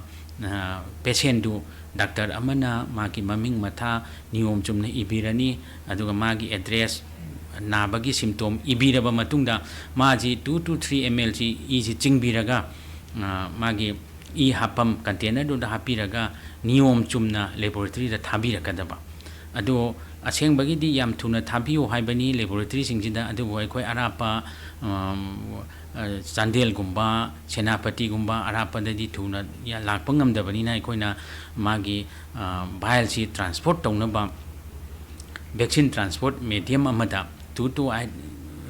ꯄꯦꯁꯦꯟꯗꯨ ꯗꯥꯛꯇꯔ ꯑꯃꯅ ꯃꯥꯒꯤ ꯃꯃꯤꯡ ꯃꯊꯥ ꯅꯤꯌꯣꯝ ꯆꯨꯝꯅ ꯏꯕꯤꯔꯅꯤ, ꯑꯗꯨꯒ ꯃꯥꯒꯤ ꯑꯦꯗ꯭ꯔꯦꯁ, ꯅꯥꯕꯒꯤ ꯁꯤꯝꯇꯣꯝ ꯏꯕꯤꯔꯕ ꯃꯇꯨꯡꯗ, ꯃꯥꯁꯤ two to three ml ꯁꯤ ꯏꯁꯤ ꯆꯤꯡꯕꯤꯔꯒ, ꯑ, ꯃꯥꯒꯤ ꯏ ꯍꯥꯞꯐꯝ ꯀꯟꯇꯦꯅꯔꯗꯨꯗ ꯍꯥꯞꯄꯤꯔꯒ ꯅꯤꯌꯣꯝ ꯆꯨꯝꯅ ꯂꯦꯕꯣꯔꯦꯇꯔꯤꯗ ꯊꯥꯕꯤꯔꯛꯀꯗꯕ꯫ ꯑꯗꯣ ꯑꯁꯦꯡꯕꯒꯤꯗꯤ ꯌꯥꯝ ꯊꯨꯅ ꯊꯥꯕꯤꯌꯨ ꯍꯥꯏꯕꯅꯤ ꯂꯦꯕꯣꯔꯦꯇꯔꯤꯁꯤꯡꯁꯤꯗ, ꯑꯗꯨꯕꯨ ꯑꯩꯈꯣꯏ ꯑꯔꯥꯞꯄ, ꯑꯝ, ꯑ, ꯆꯥꯟꯗꯦꯜꯒꯨꯝꯕ, ꯁꯦꯅꯥꯄꯇꯤꯒꯨꯝꯕ ꯑꯔꯥꯞꯄꯗꯗꯤ ꯊꯨꯅ ꯌꯥ-, ꯂꯥꯛꯄ ꯉꯝꯗꯕꯅꯤꯅ, ꯑꯩꯈꯣꯏꯅ ꯃꯥꯒꯤ, ꯑ, vial ꯁꯤ transport ꯇꯧꯅꯕ vaccine transport medium ꯑꯃꯗ two to eight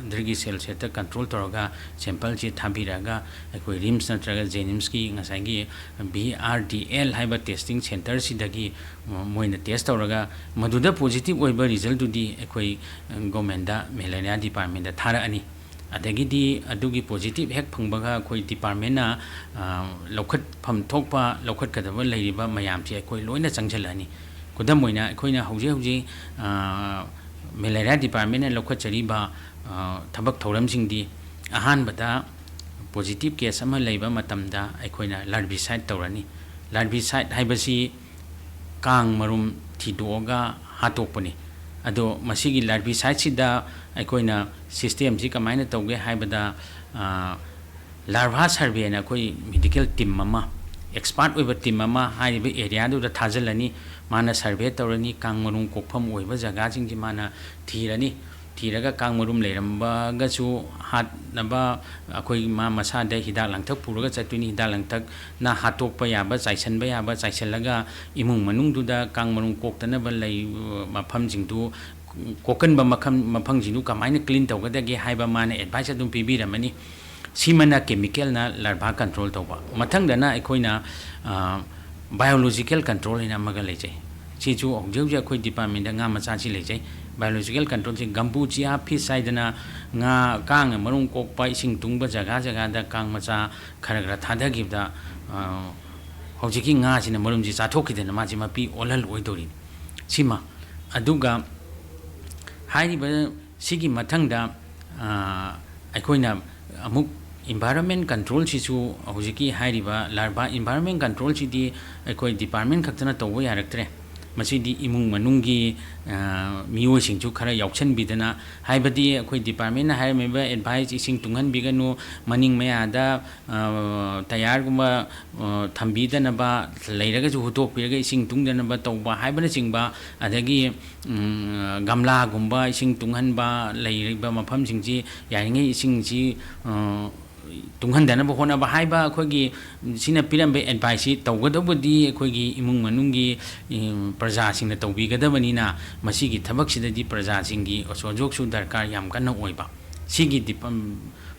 degree Celsius ꯇ control ꯇꯧꯔꯒ sample ꯁꯤ ꯊꯥꯕꯤꯔꯛꯑꯒ, ꯑꯩꯈꯣꯏ RIMS ꯅꯠꯇ꯭ꯔꯒ JNIMS ꯀꯤ ꯉꯁꯥꯏꯒꯤ V R D L ꯍꯥꯏꯕ testing center ꯁꯤꯗꯒꯤ ꯃꯣꯏꯅ test ꯇꯧꯔꯒ ꯃꯗꯨꯗ positive ꯑꯣꯏꯕ result ꯇꯨꯗꯤ ꯑꯩꯈꯣꯏ government ꯇ malaria department ꯇ ꯊꯥꯔꯛꯑꯅꯤ꯫ ꯑꯗꯒꯤꯗꯤ ꯑꯗꯨꯒꯤ positive ꯍꯦꯛ ꯐꯪꯕꯒ ꯑꯩꯈꯣꯏ department ꯅ, ꯑ, ꯂꯧꯈꯠꯐꯝ ꯊꯣꯛꯄ ꯂꯧꯈꯠꯀꯗꯕ ꯂꯩꯔꯤꯕ ꯃꯌꯥꯝꯁꯦ ꯑꯩꯈꯣꯏ ꯂꯣꯏꯅ ꯆꯪꯁꯤꯜꯂꯛꯑꯅꯤ꯫ ꯈꯨꯗꯝ ꯑꯣꯏꯅ ꯑꯩꯈꯣꯏꯅ ꯍꯧꯖꯤꯛ ꯍꯧꯖꯤꯛ, ꯑ, malaria department ꯅ ꯂꯧꯈꯠꯆꯔꯤꯕ, ꯑ, ꯊꯕꯛ ꯊꯧꯔꯝꯁꯤꯡꯗꯤ ꯑꯍꯥꯟꯕꯗ positive case ꯑꯃ ꯂꯩꯕ ꯃꯇꯝꯗ ꯑꯩꯈꯣꯏꯅ larvicide ꯇꯧꯔꯅꯤ꯫ Larvicide ꯍꯥꯏꯕꯁꯤ ꯀꯥꯡ ꯃꯔꯨꯝ ꯊꯤꯗꯣꯛꯑꯒ ꯍꯥꯠꯇꯣꯛꯄꯅꯤ꯫ ꯑꯗꯣ ꯃꯁꯤꯒꯤ larvicide ꯁꯤꯗ ꯑꯩꯈꯣꯏꯅ system ꯁꯤ ꯀꯃꯥꯏꯅ ꯇꯧꯒꯦ ꯍꯥꯏꯕꯗ, ꯑ, larva survey ꯅ ꯑꯩꯈꯣꯏ medical team ꯑꯃ, expert ꯑꯣꯏꯕ team ꯑꯃ ꯍꯥꯏꯔꯤꯕ area ꯗꯨꯗ ꯊꯥꯖꯤꯜꯂꯅꯤ꯫ ꯃꯥꯅ survey ꯇꯧꯔꯅꯤ, ꯀꯥꯡ ꯃꯔꯨꯝ ꯀꯣꯛꯐꯝ ꯑꯣꯏꯕ ꯖꯒꯥꯁꯤꯡꯁꯤ ꯃꯥꯅ ꯊꯤꯔꯅꯤ꯫ ꯊꯤꯔꯒ ꯀꯥꯡ ꯃꯔꯨꯝ ꯂꯩꯔꯝꯕꯒꯁꯨ ꯍꯥꯠꯅꯕ ꯑꯩꯈꯣꯏ ꯃꯥ ꯃꯁꯥꯗ ꯍꯤꯗꯥꯛ ꯂꯥꯡꯊꯛ ꯄꯨꯔꯒ ꯆꯠꯇꯣꯏꯅꯤ꯫ ꯍꯤꯗꯥꯛ ꯂꯥꯡꯊꯛꯅ ꯍꯥꯠꯇꯣꯛꯄ ꯌꯥꯕ, ꯆꯥꯏꯁꯤꯟꯕ ꯌꯥꯕ ꯆꯥꯏꯁꯤꯜꯂꯒ ꯏꯃꯨꯡ ꯃꯅꯨꯡꯗꯨꯗ ꯀꯥꯡ ꯃꯔꯨꯝ ꯀꯣꯛꯇꯅꯕ ꯂꯩ, ꯃꯐꯝꯁꯤꯡꯗꯨ, ꯀꯣꯛꯀꯟꯕ ꯃꯈꯜ, ꯃꯐꯝꯁꯤꯡꯗꯨ ꯀꯃꯥꯏꯅ clean ꯇꯧꯒꯗꯒꯦ ꯍꯥꯏꯕ ꯃꯥꯅ advice ꯑꯗꯨꯝ ꯄꯤꯕꯤꯔꯝꯃꯅꯤ꯫ ꯁꯤꯃꯅ chemical ꯅ larva control ꯇꯧꯕ꯫ ꯃꯊꯪꯗꯅ ꯑꯩꯈꯣꯏꯅ, ꯑ, biological control ꯍꯥꯏꯅ ꯑꯃꯒ ꯂꯩꯖꯩ꯫ ꯁꯤꯁꯨ ꯍꯧꯖꯤꯛ ꯍꯧꯖꯤꯛ ꯑꯩꯈꯣꯏ department ꯇ ꯉꯥ ꯃꯆꯥꯁꯤ ꯂꯩꯖꯩ꯫ Biological control ꯁꯤ gambusia fish ꯍꯥꯏꯗꯅ ꯉꯥ, ꯀꯥꯡꯅ ꯃꯔꯨꯝ ꯀꯣꯛꯄ, ꯏꯁꯤꯡ ꯇꯨꯡꯕ ꯖꯒꯥ ꯖꯒꯥꯗ ꯀꯥꯡ ꯃꯆꯥ ꯈꯔ ꯈꯔ ꯊꯥꯗꯈꯤꯕꯗ, ꯑ, ꯍꯧꯖꯤꯛꯀꯤ ꯉꯥꯁꯤꯅ ꯃꯔꯨꯝꯁꯤ ꯆꯥꯊꯣꯛꯈꯤꯗꯅ ꯃꯥꯁꯤ ꯃꯄꯤ ꯑꯣꯜꯍꯜꯂꯣꯏꯗꯧꯔꯤꯅꯤ꯫ ꯁꯤꯃ꯫ ꯑꯗꯨꯒ ꯍꯥꯏꯔꯤꯕ ꯁꯤꯒꯤ ꯃꯊꯪꯗ, ꯑ, ꯑꯩꯈꯣꯏꯅ ꯑꯃꯨꯛ Environment controlꯁꯤꯁꯨ ꯍꯧꯖꯤꯛꯀꯤ ꯍꯥꯏꯔꯤꯕ ꯂꯥꯔꯚꯥ environment controlꯁꯤꯗꯤ ꯑꯩꯈꯣꯏ department ꯈꯛꯇꯅ ꯇꯧꯕ ꯌꯥꯔꯛꯇ꯭ꯔꯦ꯫ ꯃꯁꯤꯗꯤ ꯏꯃꯨꯡ ꯃꯅꯨꯡꯒꯤ, ꯑ, ꯃꯤꯑꯣꯏꯁꯤꯡꯁꯨ ꯈꯔ ꯌꯥꯎꯁꯟꯕꯤꯗꯅ, ꯍꯥꯏꯕꯗꯤ ꯑꯩꯈꯣꯏ departmentꯅ ꯍꯥꯏꯔꯝꯃꯤꯕ advice, ꯏꯁꯤꯡ ꯇꯨꯡꯍꯟꯕꯤꯒꯅꯨ, ꯃꯅꯤꯡ ꯃꯌꯥꯗ, ꯑ, tyreꯒꯨꯝꯕ, ꯑ, ꯊꯝꯕꯤꯗꯅꯕ, ꯂꯩꯔꯒꯁꯨ ꯍꯨꯠꯇꯣꯛꯄꯤꯔꯒ ꯏꯁꯤꯡ ꯇꯨꯡꯗꯅꯕ ꯇꯧꯕ ꯍꯥꯏꯕꯅꯆꯤꯡꯕ, ꯑꯗꯒꯤ, ꯎꯝ, ꯒꯝꯂꯥꯒꯨꯝꯕ ꯏꯁꯤꯡ ꯇꯨꯡꯍꯟꯕ ꯂꯩꯔꯤꯕ ꯃꯐꯝꯁꯤꯡꯁꯤ ꯌꯥꯔꯤꯉꯩ ꯏꯁꯤꯡꯁꯤ, ꯑ, ꯇꯨꯡꯍꯟꯗꯅꯕ ꯍꯣꯠꯅꯕ ꯍꯥꯏꯕ ꯑꯩꯈꯣꯏꯒꯤ ꯁꯤꯅ ꯄꯤꯔꯝꯕ adviceꯁꯤ ꯇꯧꯒꯗꯧꯕꯗꯤ ꯑꯩꯈꯣꯏꯒꯤ ꯏꯃꯨꯡ ꯃꯅꯨꯡꯒꯤ, ꯏ, ꯄ꯭ꯔꯖꯥꯁꯤꯡꯅ ꯇꯧꯕꯤꯒꯗꯕꯅꯤꯅ, ꯃꯁꯤꯒꯤ ꯊꯕꯛꯁꯤꯗꯗꯤ ꯄ꯭ꯔꯖꯥꯁꯤꯡꯒꯤ ꯁꯍꯌꯣꯒꯁꯨ ꯗꯔꯀꯥꯔ ꯌꯥꯝ ꯀꯟꯅ ꯑꯣꯏꯕ꯫ ꯁꯤꯒꯤ ꯗꯤꯄ-,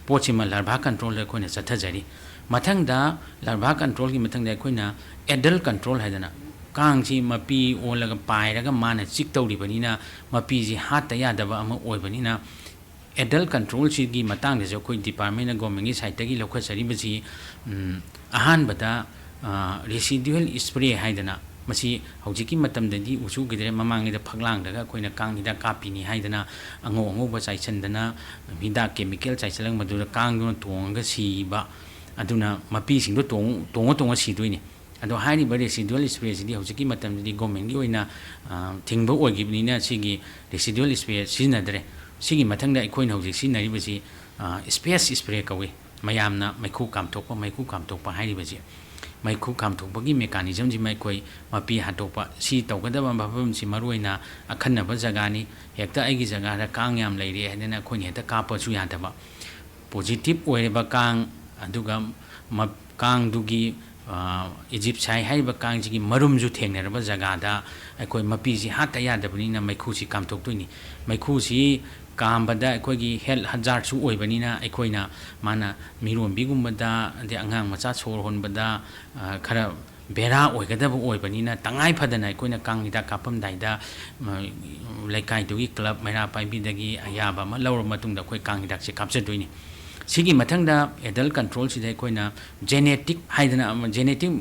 ꯄꯣꯠꯁꯤꯃ ꯂꯥꯔꯚꯥ controlꯗ ꯑꯩꯈꯣꯏꯅ ꯆꯠꯊꯖꯔꯤ꯫ ꯃꯊꯪꯗ ꯂꯥꯔꯚꯥ controlꯒꯤ ꯃꯊꯪꯗ ꯑꯩꯈꯣꯏꯅ adult control ꯍꯥꯏꯗꯅ, ꯀꯥꯡꯁꯤ ꯃꯄꯤ ꯑꯣꯜꯂꯒ ꯄꯥꯏꯔꯒ ꯃꯥꯅ ꯆꯤꯛꯇꯧꯔꯤꯕꯅꯤꯅ, ꯃꯄꯤꯁꯤ ꯍꯥꯠꯇ ꯌꯥꯗꯕ ꯑꯃ ꯑꯣꯏꯕꯅꯤꯅ, adult controlꯁꯤꯒꯤ ꯃꯇꯥꯡꯗꯁꯨ ꯑꯩꯈꯣꯏ departmentꯅ governmentꯀꯤ sideꯇꯒꯤ ꯂꯧꯈꯠꯆꯔꯤꯕꯁꯤ, ꯎꯝ, ꯑꯍꯥꯟꯕꯗ, ꯑ, residual spray ꯍꯥꯏꯗꯅ, ꯃꯁꯤ ꯍꯧꯖꯤꯛꯀꯤ ꯃꯇꯝꯗꯗꯤ ꯎꯁꯨ ꯎꯈꯤꯗ꯭ꯔꯦ, ꯃꯃꯥꯡꯉꯩꯗ ꯐꯛꯂꯥꯡꯗꯒ ꯑꯩꯈꯣꯏꯅ ꯀꯥꯡ ꯍꯤꯗꯥꯛ ꯀꯥꯞꯄꯤꯅꯤ ꯍꯥꯏꯗꯅ ꯑꯉꯧ ꯑꯉꯧꯕ ꯆꯥꯏꯁꯤꯟꯗꯅ, ꯍꯤꯗꯥꯛ chemical ꯆꯥꯏꯁꯤꯜꯂꯒ ꯃꯗꯨꯗ ꯀꯥꯡꯗꯨꯅ ꯇꯣꯡꯉꯒ ꯁꯤꯕ, ꯑꯗꯨꯅ ꯃꯄꯤꯁꯤꯡꯗꯣ ꯇꯣꯡ-, ꯇꯣꯡꯉ ꯇꯣꯡꯉ ꯁꯤꯗꯣꯏꯅꯤ꯫ ꯑꯗꯣ ꯍꯥꯏꯔꯤꯕ residual sprayꯁꯤꯗꯤ ꯍꯧꯖꯤꯛꯀꯤ ꯃꯇꯝꯗꯗꯤ governmentꯀꯤ ꯑꯣꯏꯅ, ꯑ, ꯊꯤꯡꯕ ꯑꯣꯏꯈꯤꯕꯅꯤꯅ ꯁꯤꯒꯤ residual spray ꯁꯤꯖꯤꯟꯅꯗ꯭ꯔꯦ꯫ ꯁꯤꯒꯤ ꯃꯊꯪꯗ ꯑꯩꯈꯣꯏꯅ ꯍꯧꯖꯤꯛ ꯁꯤꯖꯤꯟꯅꯔꯤꯕꯁꯤ, ꯑ, space spray ꯀꯧꯏ꯫ ꯃꯌꯥꯝꯅ ꯃꯩꯈꯨ ꯀꯥꯝꯊꯣꯛꯄ, ꯃꯩꯈꯨ ꯀꯥꯝꯊꯣꯛꯄ ꯍꯥꯏꯔꯤꯕꯁꯤ꯫ ꯃꯩꯈꯨ ꯀꯥꯝꯊꯣꯛꯄꯒꯤ mechanismꯁꯤꯃ ꯑꯩꯈꯣꯏ ꯃꯄꯤ ꯍꯥꯠꯇꯣꯛꯄ꯫ ꯁꯤ ꯇꯧꯒꯗꯕ ꯃꯐꯝꯁꯤ ꯃꯔꯨꯑꯣꯏꯅ ꯑꯈꯟꯅꯕ ꯖꯒꯥꯅꯤ꯫ ꯍꯦꯛꯇ ꯑꯩꯒꯤ ꯖꯒꯥꯗ ꯀꯥꯡ ꯌꯥꯝ ꯂꯩꯔꯦ ꯍꯥꯏꯗꯅ ꯑꯩꯈꯣꯏꯅ ꯍꯦꯛꯇ ꯀꯥꯞꯄꯁꯨ ꯌꯥꯗꯕ꯫ Positive ꯑꯣꯏꯔꯤꯕ ꯀꯥꯡ, ꯑꯗꯨꯒ ꯃ-, ꯀꯥꯡꯗꯨꯒꯤ, ꯑ, Aegypti ꯍꯥꯏꯔꯤꯕ ꯀꯥꯡꯁꯤꯒꯤ ꯃꯔꯨꯝꯁꯨ ꯊꯦꯡꯅꯔꯕ ꯖꯒꯥꯗ ꯑꯩꯈꯣꯏ ꯃꯄꯤꯁꯤ ꯍꯥꯠꯇ ꯌꯥꯗꯕꯅꯤꯅ ꯃꯩꯈꯨꯁꯤ ꯀꯥꯝꯊꯣꯛꯇꯣꯏꯅꯤ꯫ ꯃꯩꯈꯨꯁꯤ ꯀꯥꯝꯕꯗ ꯑꯩꯈꯣꯏꯒꯤ health hazardꯁꯨ ꯑꯣꯏꯕꯅꯤꯅ ꯑꯩꯈꯣꯏꯅ ꯃꯥꯅ ꯃꯤꯔꯣꯟꯕꯤꯒꯨꯝꯕꯗ, ꯑꯗꯩ ꯑꯉꯥꯡ ꯃꯆꯥ ꯁꯣꯔ ꯍꯣꯟꯕꯗ, ꯑ, ꯈꯔ ꯕꯦꯔꯥ ꯑꯣꯏꯒꯗꯕ ꯑꯣꯏꯕꯅꯤꯅ ꯇꯉꯥꯏ ꯐꯗꯅ ꯑꯩꯈꯣꯏꯅ ꯀꯥꯡ ꯍꯤꯗꯥꯛ ꯀꯥꯞꯄꯝꯗꯥꯏꯗ, ꯃ-, ꯂꯩꯀꯥꯏꯗꯨꯒꯤ club ꯃꯩꯔꯥ ꯄꯥꯏꯕꯤꯗꯒꯤ ꯑꯌꯥꯕ ꯑꯃ ꯂꯧꯔꯕ ꯃꯇꯨꯡꯗ ꯑꯩꯈꯣꯏ ꯀꯥꯡ ꯍꯤꯗꯥꯛꯁꯦ ꯀꯥꯞꯆꯗꯣꯏꯅꯤ꯫ ꯁꯤꯒꯤ ꯃꯊꯪꯗ adult control ꯁꯤꯗ ꯑꯩꯈꯣꯏꯅ genetic ꯍꯥꯏꯗꯅ ꯑꯃ, genetic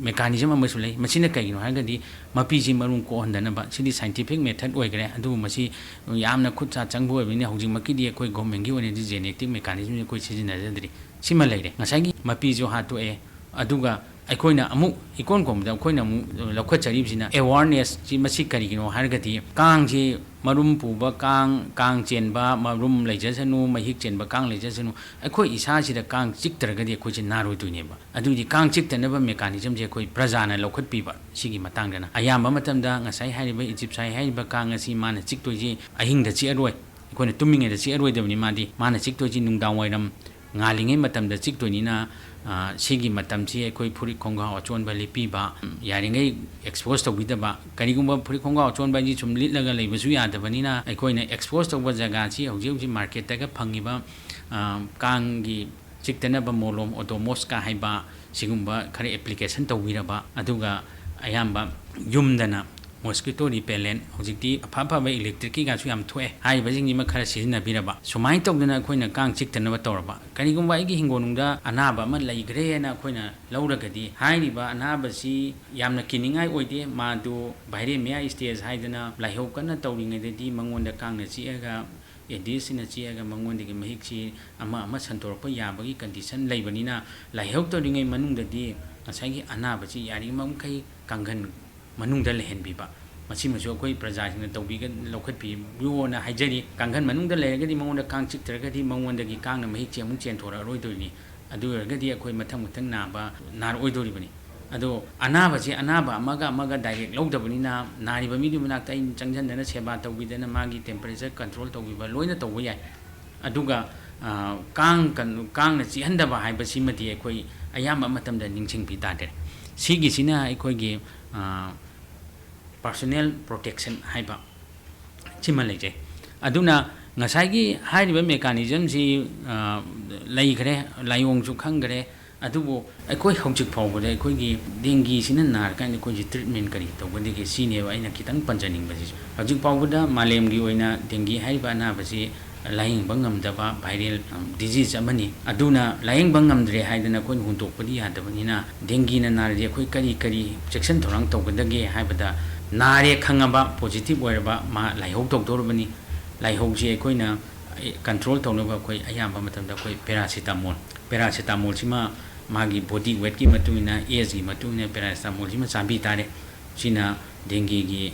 mechanism ꯑꯃꯁꯨ ꯂꯩ꯫ ꯃꯁꯤꯅ ꯀꯩꯒꯤꯅꯣ ꯍꯥꯏꯔꯒꯗꯤ ꯃꯄꯤꯁꯤ ꯃꯔꯨꯝ ꯀꯣꯛꯍꯟꯗꯅꯕ꯫ ꯁꯤꯗꯤ scientific method ꯑꯣꯏꯈ꯭ꯔꯦ, ꯑꯗꯨꯕꯨ ꯃꯁꯤ ꯌꯥꯝꯅ ꯈꯨꯠ ꯁꯥ ꯆꯪꯕ ꯑꯣꯏꯕꯅꯤꯅ ꯍꯧꯖꯤꯛꯃꯛꯀꯤꯗꯤ ꯑꯩꯈꯣꯏ government ꯀꯤ ꯑꯣꯏꯅꯗꯤ genetic mechanism ꯁꯤ ꯑꯩꯈꯣꯏ ꯁꯤꯖꯤꯟꯅꯖꯗ꯭ꯔꯤ꯫ ꯁꯤꯃ ꯂꯩꯔꯦ꯫ ꯉꯁꯥꯏꯒꯤ ꯃꯄꯤꯁꯨ ꯍꯥꯠꯇꯣꯛꯑꯦ, ꯑꯗꯨꯒ ꯑꯩꯈꯣꯏꯅ ꯑꯃꯨꯛ ꯏꯀꯣꯟ ꯀꯣꯟꯕꯗ ꯑꯩꯈꯣꯏꯅ ꯑꯃꯨꯛ ꯂꯧꯈꯠꯆꯔꯤꯕꯁꯤꯅ awareness ꯁꯤ꯫ ꯃꯁꯤ ꯀꯔꯤꯒꯤꯅꯣ ꯍꯥꯏꯔꯒꯗꯤ ꯀꯥꯡꯁꯤ, ꯃꯔꯨꯝ ꯄꯨꯕ ꯀꯥꯡ, ꯀꯥꯡ ꯆꯦꯟꯕ, ꯃꯔꯨꯝ ꯂꯩꯖꯁꯅꯨ, ꯃꯍꯤꯛ ꯆꯦꯟꯕ ꯀꯥꯡ ꯂꯩꯖꯁꯅꯨ, ꯑꯩꯈꯣꯏ ꯏꯁꯥꯁꯤꯗ ꯀꯥꯡ ꯆꯤꯛꯇ꯭ꯔꯒꯗꯤ ꯑꯩꯈꯣꯏꯁꯦ ꯅꯥꯔꯣꯏꯗꯣꯏꯅꯦꯕ꯫ ꯑꯗꯨꯗꯤ ꯀꯥꯡ ꯆꯤꯛꯇꯅꯕ mechanism ꯁꯦ ꯑꯩꯈꯣꯏ ꯄ꯭ꯔꯖꯥꯅ ꯂꯧꯈꯠꯄꯤꯕ꯫ ꯁꯤꯒꯤ ꯃꯇꯥꯡꯗꯅ ꯑꯌꯥꯝꯕ ꯃꯇꯝꯗ ꯉꯁꯥꯏ ꯍꯥꯏꯔꯤꯕ Aegypti ꯍꯥꯏꯔꯤꯕ ꯀꯥꯡ ꯑꯁꯤ ꯃꯥꯅ ꯆꯤꯛꯇꯣꯏꯁꯤ ꯑꯍꯤꯡꯗ ꯆꯤꯛꯑꯔꯣꯏ, ꯑꯩꯈꯣꯏꯅ ꯇꯨꯝꯃꯤꯉꯩꯗ ꯆꯤꯛꯑꯔꯣꯏꯗꯕꯅꯤ꯫ ꯃꯥꯗꯤ, ꯃꯥꯅ ꯆꯤꯛꯇꯣꯏꯁꯤ ꯅꯨꯡꯗꯥꯡ ꯋꯥꯏꯔꯝ ꯉꯥꯜꯂꯤꯉꯩ ꯃꯇꯝꯗ ꯆꯤꯛꯇꯣꯏꯅꯤꯅ, ꯑ, ꯁꯤꯒꯤ ꯃꯇꯝꯁꯤ ꯑꯩꯈꯣꯏ ꯐꯨꯔꯤꯠ ꯈꯣꯡꯒ꯭ꯔꯥꯎ ꯑꯆꯣꯟꯕ ꯂꯤꯠꯄꯤꯕ, ꯎꯝ, ꯌꯥꯔꯤꯉꯩ expose ꯇꯧꯕꯤꯗꯕ꯫ ꯀꯔꯤꯒꯨꯝꯕ ꯐꯨꯔꯤꯠ ꯈꯣꯡꯒ꯭ꯔꯥꯎ ꯑꯆꯣꯟꯕ ꯍꯥꯏꯁꯤ ꯁꯨꯝ ꯂꯤꯠꯂꯒ ꯂꯩꯕꯁꯨ ꯌꯥꯗꯕꯅꯤꯅ, ꯑꯩꯈꯣꯏꯅ expose ꯇꯧꯕ ꯖꯒꯥꯁꯤ ꯍꯧꯖꯤꯛ ꯍꯧꯖꯤꯛ market ꯇꯒ ꯐꯪꯉꯤꯕ, ꯑ, ꯀꯥꯡꯒꯤ ꯆꯤꯛꯇꯅꯕ ꯃꯣꯂꯣꯝ Odomos ꯀ ꯍꯥꯏꯕ, ꯁꯤꯒꯨꯝꯕ ꯈꯔ application ꯇꯧꯕꯤꯔꯕ, ꯑꯗꯨꯒ ꯑꯌꯥꯝꯕ ꯌꯨꯝꯗꯅ mosquito repellent, ꯍꯧꯖꯤꯛꯇꯤ ꯑꯐ ꯑꯐꯕ electric ꯀꯤꯒꯁꯨ ꯌꯥꯝ ꯊꯣꯛꯑꯦ, ꯍꯥꯏꯔꯤꯕꯁꯤꯡꯁꯤꯃ ꯈꯔ ꯁꯤꯖꯤꯟꯅꯕꯤꯔꯕ꯫ ꯁꯨꯃꯥꯏꯅ ꯇꯧꯗꯅ ꯑꯩꯈꯣꯏꯅ ꯀꯥꯡ ꯆꯤꯛꯇꯅꯕ ꯇꯧꯔꯕ꯫ ꯀꯔꯤꯒꯨꯝꯕ ꯑꯩꯒꯤ ꯍꯤꯡꯒꯣꯜꯅꯨꯡꯗ ꯑꯅꯥꯕ ꯑꯃ ꯂꯩꯈ꯭ꯔꯦꯅ ꯑꯩꯈꯣꯏꯅ ꯂꯧꯔꯒꯗꯤ, ꯍꯥꯏꯔꯤꯕ ꯑꯅꯥꯕꯁꯤ ꯌꯥꯝꯅ ꯀꯤꯅꯤꯡꯉꯥꯏ ꯑꯣꯏꯗꯦ꯫ ꯃꯥꯗꯨ viremia stage ꯍꯥꯏꯗꯅ, ꯂꯥꯏꯍꯧ ꯀꯟꯅ ꯇꯧꯔꯤꯉꯩꯗꯗꯤ ꯃꯉꯣꯟꯗ ꯀꯥꯡꯅ ꯆꯤꯛꯑꯒ, Aedes ꯁꯤꯅ ꯆꯤꯛꯑꯒ ꯃꯉꯣꯟꯗꯒꯤ ꯃꯍꯤꯛꯁꯤ ꯑꯃ ꯑꯃ ꯁꯟꯗꯣꯔꯛꯄ ꯌꯥꯕꯒꯤ condition ꯂꯩꯕꯅꯤꯅ, ꯂꯥꯏꯍꯧ ꯇꯧꯔꯤꯉꯩ ꯃꯅꯨꯡꯗꯗꯤ ꯉꯁꯥꯏꯒꯤ ꯑꯅꯥꯕꯁꯤ ꯌꯥꯔꯤꯕ ꯃꯈꯩ ꯀꯥꯡꯈꯟ ꯃꯅꯨꯡꯗ ꯂꯩꯍꯟꯕꯤꯕ, ꯃꯁꯤꯃꯁꯨ ꯑꯩꯈꯣꯏ ꯄ꯭ꯔꯖꯥꯁꯤꯡꯅ ꯇꯧꯕꯤꯒ-, ꯂꯧꯈꯠꯄꯤꯌꯣꯅ ꯍꯥꯏꯖꯔꯤ꯫ ꯀꯥꯡꯈꯟ ꯃꯅꯨꯡꯗ ꯂꯩꯔꯒꯗꯤ ꯃꯉꯣꯟꯗ ꯀꯥꯡ ꯆꯤꯛꯇ꯭ꯔꯒꯗꯤ ꯃꯉꯣꯟꯗꯒꯤ ꯀꯥꯡꯅ ꯃꯍꯤꯛꯁꯤ ꯑꯃꯨꯛ ꯆꯦꯟꯊꯣꯔꯛꯑꯔꯣꯏꯗꯣꯏꯅꯤ꯫ ꯑꯗꯨ ꯑꯣꯏꯔꯒꯗꯤ ꯑꯩꯈꯣꯏ ꯃꯊꯪ ꯃꯊꯪ ꯅꯥꯕ ꯅꯥꯔꯛꯑꯣꯏꯗꯣꯔꯤꯕꯅꯤ꯫ ꯑꯗꯣ ꯑꯅꯥꯕꯁꯤ ꯑꯅꯥꯕ ꯑꯃꯒ ꯑꯃꯒ direct ꯂꯧꯗꯕꯅꯤꯅ, ꯅꯥꯔꯤꯕ ꯃꯤꯗꯨꯒꯤ ꯃꯅꯥꯛꯇ ꯑꯩꯅ ꯆꯪꯁꯤꯟꯗꯅ ꯁꯦꯕꯥ ꯇꯧꯕꯤꯗꯅ ꯃꯥꯒꯤ temperature control ꯇꯧꯕꯤꯕ ꯂꯣꯏꯅ ꯇꯧꯕ ꯌꯥꯏ꯫ ꯑꯗꯨꯒ, ꯑ, ꯀꯥꯡ ꯀꯟ-, ꯀꯥꯡꯅ ꯆꯤꯛꯍꯟꯗꯕ ꯍꯥꯏꯕꯁꯤꯃꯗꯤ ꯑꯩꯈꯣꯏ ꯑꯌꯥꯝꯕ ꯃꯇꯝꯗ ꯅꯤꯡꯁꯤꯡꯕꯤ ꯇꯥꯗ꯭ꯔꯦ꯫ ꯁꯤꯒꯤꯁꯤꯅ ꯑꯩꯈꯣꯏꯒꯤ, ꯑ, personal protection ꯍꯥꯏꯕ ꯁꯤꯃ ꯂꯩꯖꯩ꯫ ꯑꯗꯨꯅ ꯉꯁꯥꯏꯒꯤ ꯍꯥꯏꯔꯤꯕ mechanism ꯁꯤ, ꯑ, ꯂꯩꯈ꯭ꯔꯦ, ꯂꯥꯏꯑꯣꯡꯁꯨ ꯈꯪꯈ꯭ꯔꯦ꯫ ꯑꯗꯨꯕꯨ ꯑꯩꯈꯣꯏ ꯍꯧꯖꯤꯛ ꯐꯥꯎꯕꯗ ꯑꯩꯈꯣꯏꯒꯤ dengue ꯁꯤꯅ ꯅꯥꯔꯀꯥꯟꯗ ꯑꯩꯈꯣꯏꯁꯤ treatment ꯀꯔꯤ ꯇꯧꯒꯗꯒꯦ? ꯁꯤꯅꯦꯕ ꯑꯩꯅ ꯈꯤꯇꯪ ꯄꯟꯖꯅꯤꯡꯕꯁꯤꯁꯨ꯫ ꯍꯧꯖꯤꯛ ꯐꯥꯎꯕꯗ ꯃꯥꯂꯦꯝꯒꯤ ꯑꯣꯏꯅ dengue ꯍꯥꯏꯔꯤꯕ ꯑꯅꯥꯕꯁꯤ ꯂꯥꯌꯦꯡꯕ ꯉꯝꯗꯕ viral disease ꯑꯃꯅꯤ꯫ ꯑꯗꯨꯅ ꯂꯥꯌꯦꯡꯕ ꯉꯝꯗ꯭ꯔꯦ ꯍꯥꯏꯗꯅ ꯑꯩꯈꯣꯏꯅ ꯍꯨꯟꯗꯣꯛꯄꯗꯤ ꯌꯥꯗꯕꯅꯤꯅ, dengueꯅ ꯅꯥꯔꯗꯤ ꯑꯩꯈꯣꯏ ꯀꯔꯤ ꯀꯔꯤ ꯆꯦꯛꯁꯤꯟ ꯊꯧꯔꯥꯡ ꯇꯧꯒꯗꯒꯦ ꯍꯥꯏꯕꯗ, ꯅꯥꯔꯦ ꯈꯪꯉꯕ, positive ꯑꯣꯏꯔꯕ, ꯃꯥ ꯂꯥꯏꯍꯧ ꯇꯧꯗꯧꯔꯕꯅꯤ꯫ ꯂꯥꯏꯍꯧꯁꯤ ꯑꯩꯈꯣꯏꯅ control ꯇꯧꯅꯕ ꯑꯩꯈꯣꯏ ꯑꯌꯥꯝꯕ ꯃꯇꯝꯗ ꯑꯩꯈꯣꯏ paracetamol, paracetamolꯁꯤꯃ ꯃꯥꯒꯤ body weightꯀꯤ ꯃꯇꯨꯡ ꯏꯟꯅ, ageꯀꯤ ꯃꯇꯨꯡ ꯏꯟꯅ paracetamolꯁꯤꯃ ꯆꯥꯕꯤ ꯇꯥꯔꯦ꯫ ꯁꯤꯅ dengueꯒꯤ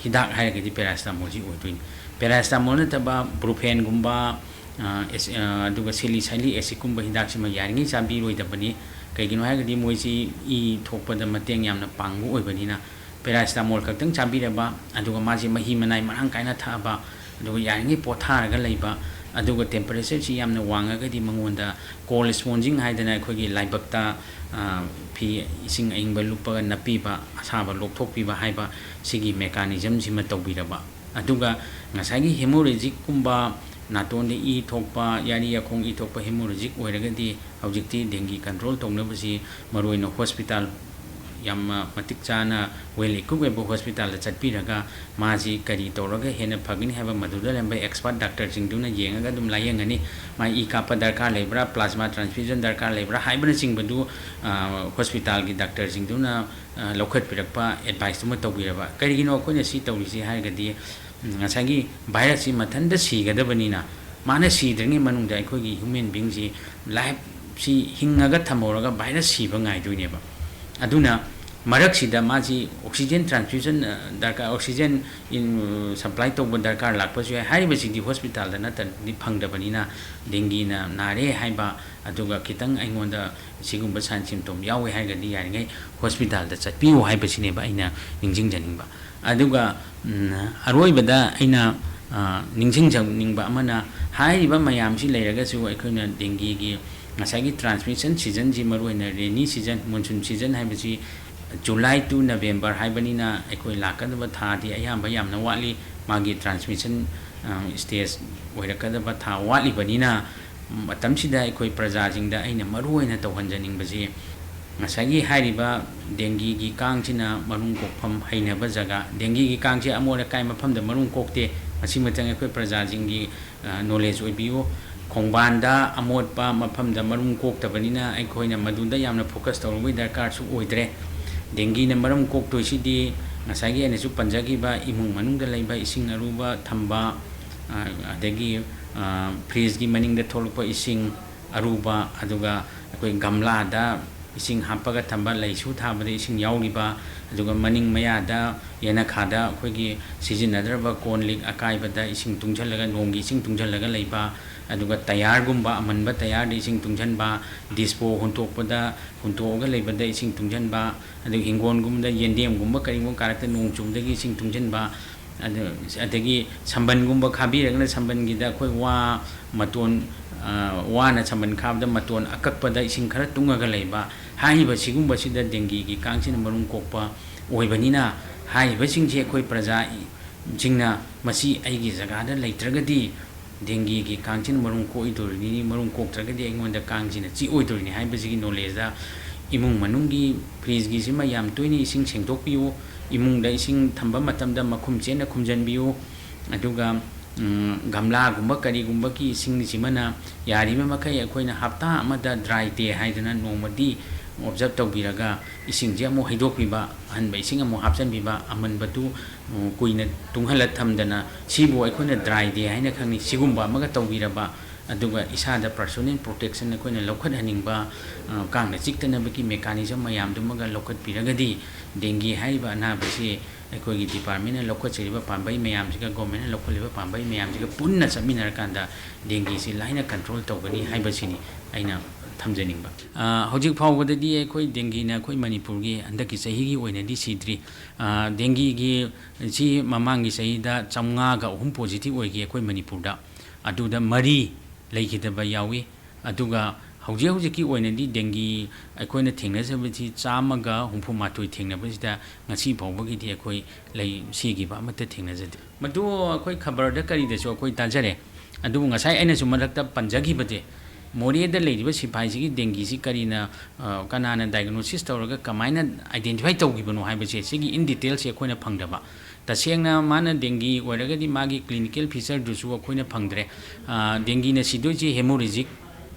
ꯍꯤꯗꯥꯛ ꯍꯥꯏꯔꯒꯗꯤ paracetamolꯁꯤ ꯑꯣꯏꯗꯣꯏꯅꯤ꯫ Paracetamol ꯅꯠꯇꯕ Brufen-ꯒꯨꯝꯕ, ꯑ, ꯑꯦꯁ-, ꯑ, ꯑꯗꯨꯒ salicylic acidꯀꯨꯝꯕ ꯍꯤꯗꯥꯛꯁꯤꯃ ꯌꯥꯔꯤꯉꯩ ꯆꯥꯕꯤꯔꯣꯏꯗꯕꯅꯤ꯫ ꯀꯩꯒꯤꯅꯣ ꯍꯥꯏꯔꯒꯗꯤ ꯃꯣꯏꯁꯤ ꯏ ꯊꯣꯛꯄꯗ ꯃꯇꯦꯡ ꯌꯥꯝꯅ ꯄꯥꯡꯕ ꯑꯣꯏꯕꯅꯤꯅ꯫ Paracetamol ꯈꯛꯇꯪ ꯆꯥꯕꯤꯔꯕ, ꯑꯗꯨꯒ ꯃꯥꯁꯤ ꯃꯍꯤ ꯃꯅꯥꯏ ꯃꯔꯥꯡ ꯀꯥꯏꯅ ꯊꯛꯑꯕ, ꯑꯗꯨꯒ ꯌꯥꯔꯤꯉꯩ ꯄꯣꯊꯥꯔꯒ ꯂꯩꯕ, ꯑꯗꯨꯒ temperatureꯁꯤ ꯌꯥꯝꯅ ꯋꯥꯡꯉꯒꯗꯤ ꯃꯉꯣꯟꯗ cold sponging ꯍꯥꯏꯗꯅ ꯑꯩꯈꯣꯏꯒꯤ ꯂꯥꯏꯕꯛꯇ, ꯑ, ꯐꯤ, ꯏꯁꯤꯡ ꯑꯏꯪꯕ ꯂꯨꯞꯄꯒ ꯅꯞꯄꯤꯕ, ꯑꯁꯥꯕ ꯂꯧꯊꯣꯛꯄꯤꯕ ꯍꯥꯏꯕ ꯁꯤꯒꯤ mechanismꯁꯤꯃ ꯇꯧꯕꯤꯔꯕ꯫ ꯑꯗꯨꯒ ꯉꯁꯥꯏꯒꯤ hemorrhagicꯀꯨꯝꯕ, ꯅꯥꯇꯣꯟꯗ ꯏ ꯊꯣꯛꯄ, ꯌꯥꯔꯤ ꯌꯥꯈꯣꯡ ꯏ ꯊꯣꯛꯄ hemorrhagic ꯑꯣꯏꯔꯒꯗꯤ ꯍꯧꯖꯤꯛꯇꯤ dengue control ꯇꯧꯅꯕꯁꯤ ꯃꯔꯨꯑꯣꯏꯅ hospital ꯌꯥꯝꯅ ꯃꯇꯤꯛ ꯆꯥꯅ well equipped ꯑꯣꯏꯕ hospitalꯗ ꯆꯠꯄꯤꯔꯒ ꯃꯥꯁꯤ ꯀꯔꯤ ꯇꯧꯔꯒ ꯍꯦꯟꯅ ꯐꯒꯅꯤ ꯍꯥꯏꯕ ꯃꯗꯨꯗ ꯂꯩꯔꯝꯕ expertꯗꯥꯛꯇꯔꯁꯤꯡꯗꯨꯅ ꯌꯦꯡꯉꯒ ꯑꯗꯨꯝ ꯂꯥꯌꯦꯡꯒꯅꯤ꯫ ꯃꯥ ꯏ ꯀꯥꯞꯄ ꯗꯔꯀꯥꯔ ꯂꯩꯕ꯭ꯔꯥ, plasma transfusion ꯗꯔꯀꯥꯔ ꯂꯩꯕ꯭ꯔꯥ ꯍꯥꯏꯕꯅꯆꯤꯡꯕꯗꯨ, ꯑ, hospitalꯒꯤ ꯗꯥꯛꯇꯔꯁꯤꯡꯗꯨꯅ, ꯑ, ꯂꯧꯈꯠꯄꯤꯔꯛꯄ adviceꯇꯨꯃ ꯇꯧꯕꯤꯔꯕ꯫ ꯀꯔꯤꯒꯤꯅꯣ ꯑꯩꯈꯣꯏꯅ ꯁꯤ ꯇꯧꯔꯤꯁꯤ ꯍꯥꯏꯔꯒꯗꯤ, ꯎꯝ, ꯉꯁꯥꯏꯒꯤ virusꯁꯤ ꯃꯊꯟꯇ ꯁꯤꯒꯗꯕꯅꯤꯅ, ꯃꯥꯅ ꯁꯤꯗ꯭ꯔꯤꯉꯩ ꯃꯅꯨꯡꯗ ꯑꯩꯈꯣꯏꯒꯤ human beingꯁꯤ, lifeꯁꯤ ꯍꯤꯡꯉꯒ ꯊꯝꯍꯧꯔꯒ virus ꯁꯤꯕ ꯉꯥꯏꯗꯣꯏꯅꯦꯕ꯫ ꯑꯗꯨꯅ ꯃꯔꯛꯁꯤꯗ ꯃꯥꯁꯤ oxygen transfusion, ꯑ, ꯗꯔꯀꯥꯔ, oxygen in, supply ꯇꯧꯕ ꯗꯔꯀꯥꯔ ꯂꯥꯛꯄꯁꯨ ꯌꯥꯏ꯫ ꯍꯥꯏꯔꯤꯕꯁꯤꯗꯤ hospitalꯗ ꯅꯠꯇ꯭ꯔꯗꯤ ꯐꯪꯗꯕꯅꯤꯅ, dengueꯅ ꯅꯥꯔꯦ ꯍꯥꯏꯕ, ꯑꯗꯨꯒ ꯈꯤꯇꯪ ꯑꯩꯉꯣꯟꯗ ꯁꯤꯒꯨꯝꯕ sign symptom ꯌꯥꯎꯋꯦ ꯍꯥꯏꯔꯒꯗꯤ ꯌꯥꯔꯤꯉꯩ hospitalꯗ ꯆꯠꯄꯤꯌꯨ ꯍꯥꯏꯕꯁꯤꯅꯦꯕ ꯑꯩꯅ ꯅꯤꯡꯁꯤꯡꯖꯅꯤꯡꯕ꯫ ꯑꯗꯨꯒ, ꯎꯝ, ꯑꯔꯣꯏꯕꯗ ꯑꯩꯅ, ꯑ, ꯅꯤꯡꯁꯤꯡꯖꯅꯤꯡꯕ ꯑꯃꯅ, ꯍꯥꯏꯔꯤꯕ ꯃꯌꯥꯝꯁꯤ ꯂꯩꯔꯒꯁꯨ ꯑꯩꯈꯣꯏꯅ dengueꯒꯤ ꯉꯁꯥꯏꯒꯤ transmission seasonꯁꯤ, ꯃꯔꯨꯑꯣꯏꯅ rainy season, monsoon season ꯍꯥꯏꯕꯁꯤ July to November ꯍꯥꯏꯕꯅꯤꯅ, ꯑꯩꯈꯣꯏ ꯂꯥꯛꯀꯗꯕ ꯊꯥꯗꯤ ꯑꯌꯥꯝꯕ ꯌꯥꯝꯅ ꯋꯥꯠꯂꯤ꯫ ꯃꯥꯒꯤ transmission, ꯑ, stage ꯑꯣꯏꯔꯛꯀꯗꯕ ꯊꯥ ꯋꯥꯠꯂꯤꯕꯅꯤꯅ, ꯃꯇꯝꯁꯤꯗ ꯑꯩꯈꯣꯏ ꯄ꯭ꯔꯖꯥꯁꯤꯡꯗ ꯑꯩꯅ ꯃꯔꯨꯑꯣꯏꯅ ꯇꯧꯍꯟꯖꯅꯤꯡꯕꯁꯤ, ꯉꯁꯥꯏꯒꯤ ꯍꯥꯏꯔꯤꯕ dengueꯒꯤ ꯀꯥꯡꯁꯤꯅ ꯃꯔꯨꯝ ꯀꯣꯛꯐꯝ ꯍꯩꯅꯕ ꯖꯒꯥ, dengueꯒꯤ ꯀꯥꯡꯁꯤ ꯑꯃꯣꯠ ꯑꯀꯥꯏ ꯃꯐꯝꯗ ꯃꯔꯨꯝ ꯀꯣꯛꯇꯦ꯫ ꯃꯁꯤꯃꯇꯪ ꯑꯩꯈꯣꯏ ꯄ꯭ꯔꯖꯥꯁꯤꯡꯒꯤ ꯅꯣꯂꯦꯖ ꯑꯣꯏꯕꯤꯌꯨ꯫ ꯈꯣꯡꯕꯥꯟꯗ ꯑꯃꯣꯠꯄ ꯃꯐꯝꯗ ꯃꯔꯨꯝ ꯀꯣꯛꯇꯕꯅꯤꯅ ꯑꯩꯈꯣꯏꯅ ꯃꯗꯨꯗ ꯌꯥꯝꯅ ꯐꯣꯀꯁ ꯇꯧꯔꯨꯕꯒꯤ ꯗꯔꯀꯥꯔꯁꯨ ꯑꯣꯏꯗ꯭ꯔꯦ꯫ ꯗꯦꯡꯒꯤꯅ ꯃꯔꯨꯝ ꯀꯣꯛꯇꯣꯏꯁꯤꯗꯤ ꯉꯁꯥꯏꯒꯤ ꯑꯩꯅꯁꯨ ꯄꯟꯖꯈꯤꯕ ꯏꯃꯨꯡ ꯃꯅꯨꯡꯗ ꯂꯩꯕ ꯏꯁꯤꯡ ꯑꯔꯨꯕ ꯊꯝꯕ, ꯑ, ꯑꯗꯒꯤ, ꯑ, ꯐ꯭ꯔꯤꯖꯀꯤ ꯃꯅꯤꯡꯗ ꯊꯣꯛꯂꯛꯄ ꯏꯁꯤꯡ ꯑꯔꯨꯕ, ꯑꯗꯨꯒ ꯑꯩꯈꯣꯏ ꯒꯝꯂꯥꯗ ꯏꯁꯤꯡ ꯍꯥꯞꯄꯒ ꯊꯝꯕ, ꯂꯩꯁꯨ ꯊꯥꯕꯗ ꯏꯁꯤꯡ ꯌꯥꯎꯔꯤꯕ, ꯑꯗꯨꯒ ꯃꯅꯤꯡ ꯃꯌꯥꯗ ꯌꯦꯅꯈꯥꯗ ꯑꯩꯈꯣꯏꯒꯤ ꯁꯤꯖꯤꯟꯅꯗ꯭ꯔꯕ ꯀꯣꯟ ꯂꯤꯛ ꯑꯀꯥꯏꯕꯗ ꯏꯁꯤꯡ ꯇꯨꯡꯁꯤꯜꯂꯒ, ꯅꯣꯡꯒꯤ ꯏꯁꯤꯡ ꯇꯨꯡꯁꯤꯜꯂꯒ ꯂꯩꯕ, ꯑꯗꯨꯒ ꯇꯌꯥꯔꯒꯨꯝꯕ, ꯑꯃꯟꯕ ꯇꯌꯥꯔꯗ ꯏꯁꯤꯡ ꯇꯨꯡꯁꯤꯟꯕ, ꯗꯤꯁꯄꯣ ꯍꯨꯟꯇꯣꯛꯄꯗ, ꯍꯨꯟꯇꯣꯛꯑꯒ ꯂꯩꯕꯗ ꯏꯁꯤꯡ ꯇꯨꯡꯁꯤꯟꯕ, ꯑꯗꯨꯒ ꯍꯤꯡꯒꯣꯜꯒꯨꯝꯕꯗ ꯌꯦꯟꯗꯦꯝꯒꯨꯝꯕ ꯀꯔꯤꯒꯨꯝꯕ ꯀꯥꯔꯛꯇ ꯅꯣꯡ ꯆꯨꯕꯗꯒꯤ ꯏꯁꯤꯡ ꯇꯨꯡꯁꯤꯟꯕ, ꯑꯗꯨ, ꯑꯗꯒꯤ ꯁꯝꯕꯟꯒꯨꯝꯕ ꯈꯥꯕꯤꯔꯒꯅ ꯁꯝꯕꯟꯒꯤꯗ ꯑꯩꯈꯣꯏ ꯋꯥ ꯃꯇꯣꯟ, ꯑ, ꯋꯥꯅ ꯁꯝꯕꯟ ꯈꯥꯕꯗ ꯃꯇꯣꯟ ꯑꯀꯛꯄꯗ ꯏꯁꯤꯡ ꯈꯔ ꯇꯨꯡꯉꯒ ꯂꯩꯕ, ꯍꯥꯏꯔꯤꯕ ꯁꯤꯒꯨꯝꯕꯁꯤꯗ ꯗꯦꯡꯒꯤꯒꯤ ꯀꯥꯡꯁꯤꯅ ꯃꯔꯨꯝ ꯀꯣꯛꯄ ꯑꯣꯏꯕꯅꯤꯅ, ꯍꯥꯏꯔꯤꯕꯁꯤꯡꯁꯤ ꯑꯩꯈꯣꯏ ꯄ꯭ꯔꯖꯥꯁꯤꯡꯅ ꯃꯁꯤ ꯑꯩꯒꯤ ꯖꯒꯥꯗ ꯂꯩꯇ꯭ꯔꯒꯗꯤ ꯗꯦꯡꯒꯤꯒꯤ ꯀꯥꯡꯁꯤꯅ ꯃꯔꯨꯝ ꯀꯣꯛꯏꯗꯣꯔꯤꯅꯤ, ꯃꯔꯨꯝ ꯀꯣꯛꯇ꯭ꯔꯒꯗꯤ ꯑꯩꯉꯣꯟꯗ ꯀꯥꯡꯁꯤꯅ ꯆꯤꯛꯑꯣꯏꯗꯣꯔꯤꯅꯤ ꯍꯥꯏꯕꯁꯤꯒꯤ ꯅꯣꯂꯦꯖꯇ ꯏꯃꯨꯡ ꯃꯅꯨꯡꯒꯤ ꯐ꯭ꯔꯤꯖꯀꯤꯁꯤꯃ ꯌꯥꯝ ꯇꯣꯏꯅ ꯏꯁꯤꯡ ꯁꯦꯡꯗꯣꯛꯄꯤꯌꯨ꯫ ꯏꯃꯨꯡꯗ ꯏꯁꯤꯡ ꯊꯝꯕ ꯃꯇꯝꯗ ꯃꯈꯨꯝ ꯆꯦꯠꯅ ꯈꯨꯝꯖꯤꯟꯕꯤꯌꯨ꯫ ꯑꯗꯨꯒ, ꯎꯝ, ꯒꯝꯂꯥꯒꯨꯝꯕ ꯀꯔꯤꯒꯨꯝꯕꯒꯤ ꯏꯁꯤꯡꯁꯤꯃꯅ ꯌꯥꯔꯤꯕ ꯃꯈꯩ ꯑꯩꯈꯣꯏꯅ ꯍꯞꯇꯥ ꯑꯃꯗ ꯗ꯭ꯔꯥꯏ ꯗꯦ ꯍꯥꯏꯗꯅ ꯅꯣꯡꯃꯗꯤ ꯑꯣꯕꯖꯥꯔꯕ ꯇꯧꯕꯤꯔꯒ ꯏꯁꯤꯡꯁꯦ ꯑꯃꯨꯛ ꯍꯩꯗꯣꯛꯄꯤꯕ, ꯑꯍꯟꯕ ꯏꯁꯤꯡ ꯑꯃꯨꯛ ꯍꯥꯞꯆꯤꯟꯕꯤꯕ, ꯑꯃꯟꯕꯗꯨ, ꯎꯝ, ꯀꯨꯏꯅ ꯇꯨꯡꯍꯜꯂ ꯊꯝꯗꯅ, ꯁꯤꯕꯨ ꯑꯩꯈꯣꯏꯅ ꯗ꯭ꯔꯥꯏ ꯗꯦ ꯍꯥꯏꯅ ꯈꯪꯅꯩ꯫ ꯁꯤꯒꯨꯝꯕ ꯑꯃꯒ ꯇꯧꯕꯤꯔꯕ, ꯑꯗꯨꯒ ꯏꯁꯥꯗ ꯄꯔꯁꯣꯅꯦꯜ ꯄ꯭ꯔꯣꯇꯦꯛꯁꯟ ꯑꯩꯈꯣꯏꯅ ꯂꯧꯈꯠꯍꯟꯅꯤꯡꯕ, ꯑ, ꯀꯥꯡꯅ ꯆꯤꯛꯇꯅꯕꯒꯤ ꯃꯦꯀꯥꯅꯤꯖꯝ ꯃꯌꯥꯝꯗꯨꯃꯒ ꯂꯧꯈꯠꯄꯤꯔꯒꯗꯤ ꯗꯦꯡꯒꯤ ꯍꯥꯏꯔꯤꯕ ꯑꯅꯥꯕꯁꯤ ꯑꯩꯈꯣꯏꯒꯤ ꯗꯤꯄꯥꯔꯠꯃꯦꯟꯅ ꯂꯧꯈꯠꯆꯔꯤꯕ ꯄꯥꯝꯕꯩ ꯃꯌꯥꯝꯁꯤꯒ, ꯒꯣꯔꯃꯦꯟꯅ ꯂꯧꯈꯠꯂꯤꯕ ꯄꯥꯝꯕꯩ ꯃꯌꯥꯝꯁꯤꯒ ꯄꯨꯟꯅ ꯆꯠꯃꯤꯟꯅꯔꯀꯥꯟꯗ ꯗꯦꯡꯒꯤꯁꯤ ꯂꯥꯏꯅ ꯀꯟꯇ꯭ꯔꯣꯜ ꯇꯧꯒꯅꯤ ꯍꯥꯏꯕꯁꯤꯅꯤ ꯑꯩꯅ ꯊꯝꯖꯅꯤꯡꯕ꯫ ꯑ, ꯍꯧꯖꯤꯛ ꯐꯥꯎꯕꯗꯗꯤ ꯑꯩꯈꯣꯏ ꯗꯦꯡꯒꯤꯅ ꯑꯩꯈꯣꯏ ꯃꯅꯤꯄꯨꯔꯒꯤ ꯍꯟꯗꯛꯀꯤ ꯆꯍꯤꯒꯤ ꯑꯣꯏꯅꯗꯤ ꯁꯤꯗ꯭ꯔꯤ꯫ ꯑ, ꯗꯦꯡꯒꯤꯒꯤ ꯁꯤ ꯃꯃꯥꯡꯒꯤ ꯆꯍꯤꯗ ꯆꯥꯝꯃꯉꯥꯒ ꯑꯍꯨꯝ ꯄꯣꯖꯤꯇꯤꯚ ꯑꯣꯏꯈꯤ ꯑꯩꯈꯣꯏ ꯃꯅꯤꯄꯨꯔꯗ꯫ ꯑꯗꯨꯗ ꯃꯔꯤ ꯂꯩꯈꯤꯗꯕ ꯌꯥꯎꯏ꯫ ꯑꯗꯨꯒ ꯍꯧꯖꯤꯛ ꯍꯧꯖꯤꯛꯀꯤ ꯑꯣꯏꯅꯗꯤ ꯗꯦꯡꯒꯤ ꯑꯩꯈꯣꯏꯅ ꯊꯦꯡꯅꯖꯕꯁꯤ ꯆꯥꯝꯃꯒ ꯍꯨꯝꯐꯨ ꯃꯥꯊꯣꯏ ꯊꯦꯡꯅꯕꯁꯤꯗ ꯉꯁꯤ ꯐꯥꯎꯕꯒꯤꯗꯤ ꯑꯩꯈꯣꯏ ꯂꯩ, ꯁꯤꯈꯤꯕ ꯑꯃꯠꯇ ꯊꯦꯡꯅꯖꯗꯦ꯫ ꯃꯗꯨ ꯑꯩꯈꯣꯏ ꯈꯕꯔꯗ ꯀꯔꯤꯗꯁꯨ ꯑꯩꯈꯣꯏ ꯇꯥꯖꯔꯦ꯫ ꯑꯗꯨꯕꯨ ꯉꯁꯥꯏ ꯑꯩꯅꯁꯨ ꯃꯔꯛꯇ ꯄꯟꯖꯈꯤꯕꯗꯤ, ꯃꯣꯔꯦꯗ ꯂꯩꯔꯤꯕ ꯁꯤꯐꯥꯏꯁꯤꯒꯤ ꯗꯦꯡꯒꯤꯁꯤ ꯀꯔꯤꯅ, ꯑ, ꯀꯅꯥꯅ ꯗꯥꯏꯒꯅꯣꯁꯤꯁ ꯇꯧꯔꯒ ꯀꯃꯥꯏꯅ ꯑꯥꯏꯗꯦꯟꯇꯤꯐꯥꯏ ꯇꯧꯈꯤꯕꯅꯣ ꯍꯥꯏꯕꯁꯦ, ꯁꯤꯒꯤ ꯏꯟ ꯗꯤꯇꯦꯜꯁꯦ ꯑꯩꯈꯣꯏꯅ ꯐꯪꯗꯕ꯫ ꯇꯁꯦꯡꯅ ꯃꯥꯅ dengue ꯑꯣꯏꯔꯒꯗꯤ ꯃꯥꯒꯤ clinical featureꯗꯨꯁꯨ ꯑꯩꯈꯣꯏꯅ ꯐꯪꯗ꯭ꯔꯦ꯫ ꯑ, dengueꯅ ꯁꯤꯗꯣꯏꯁꯤ hemorrhagic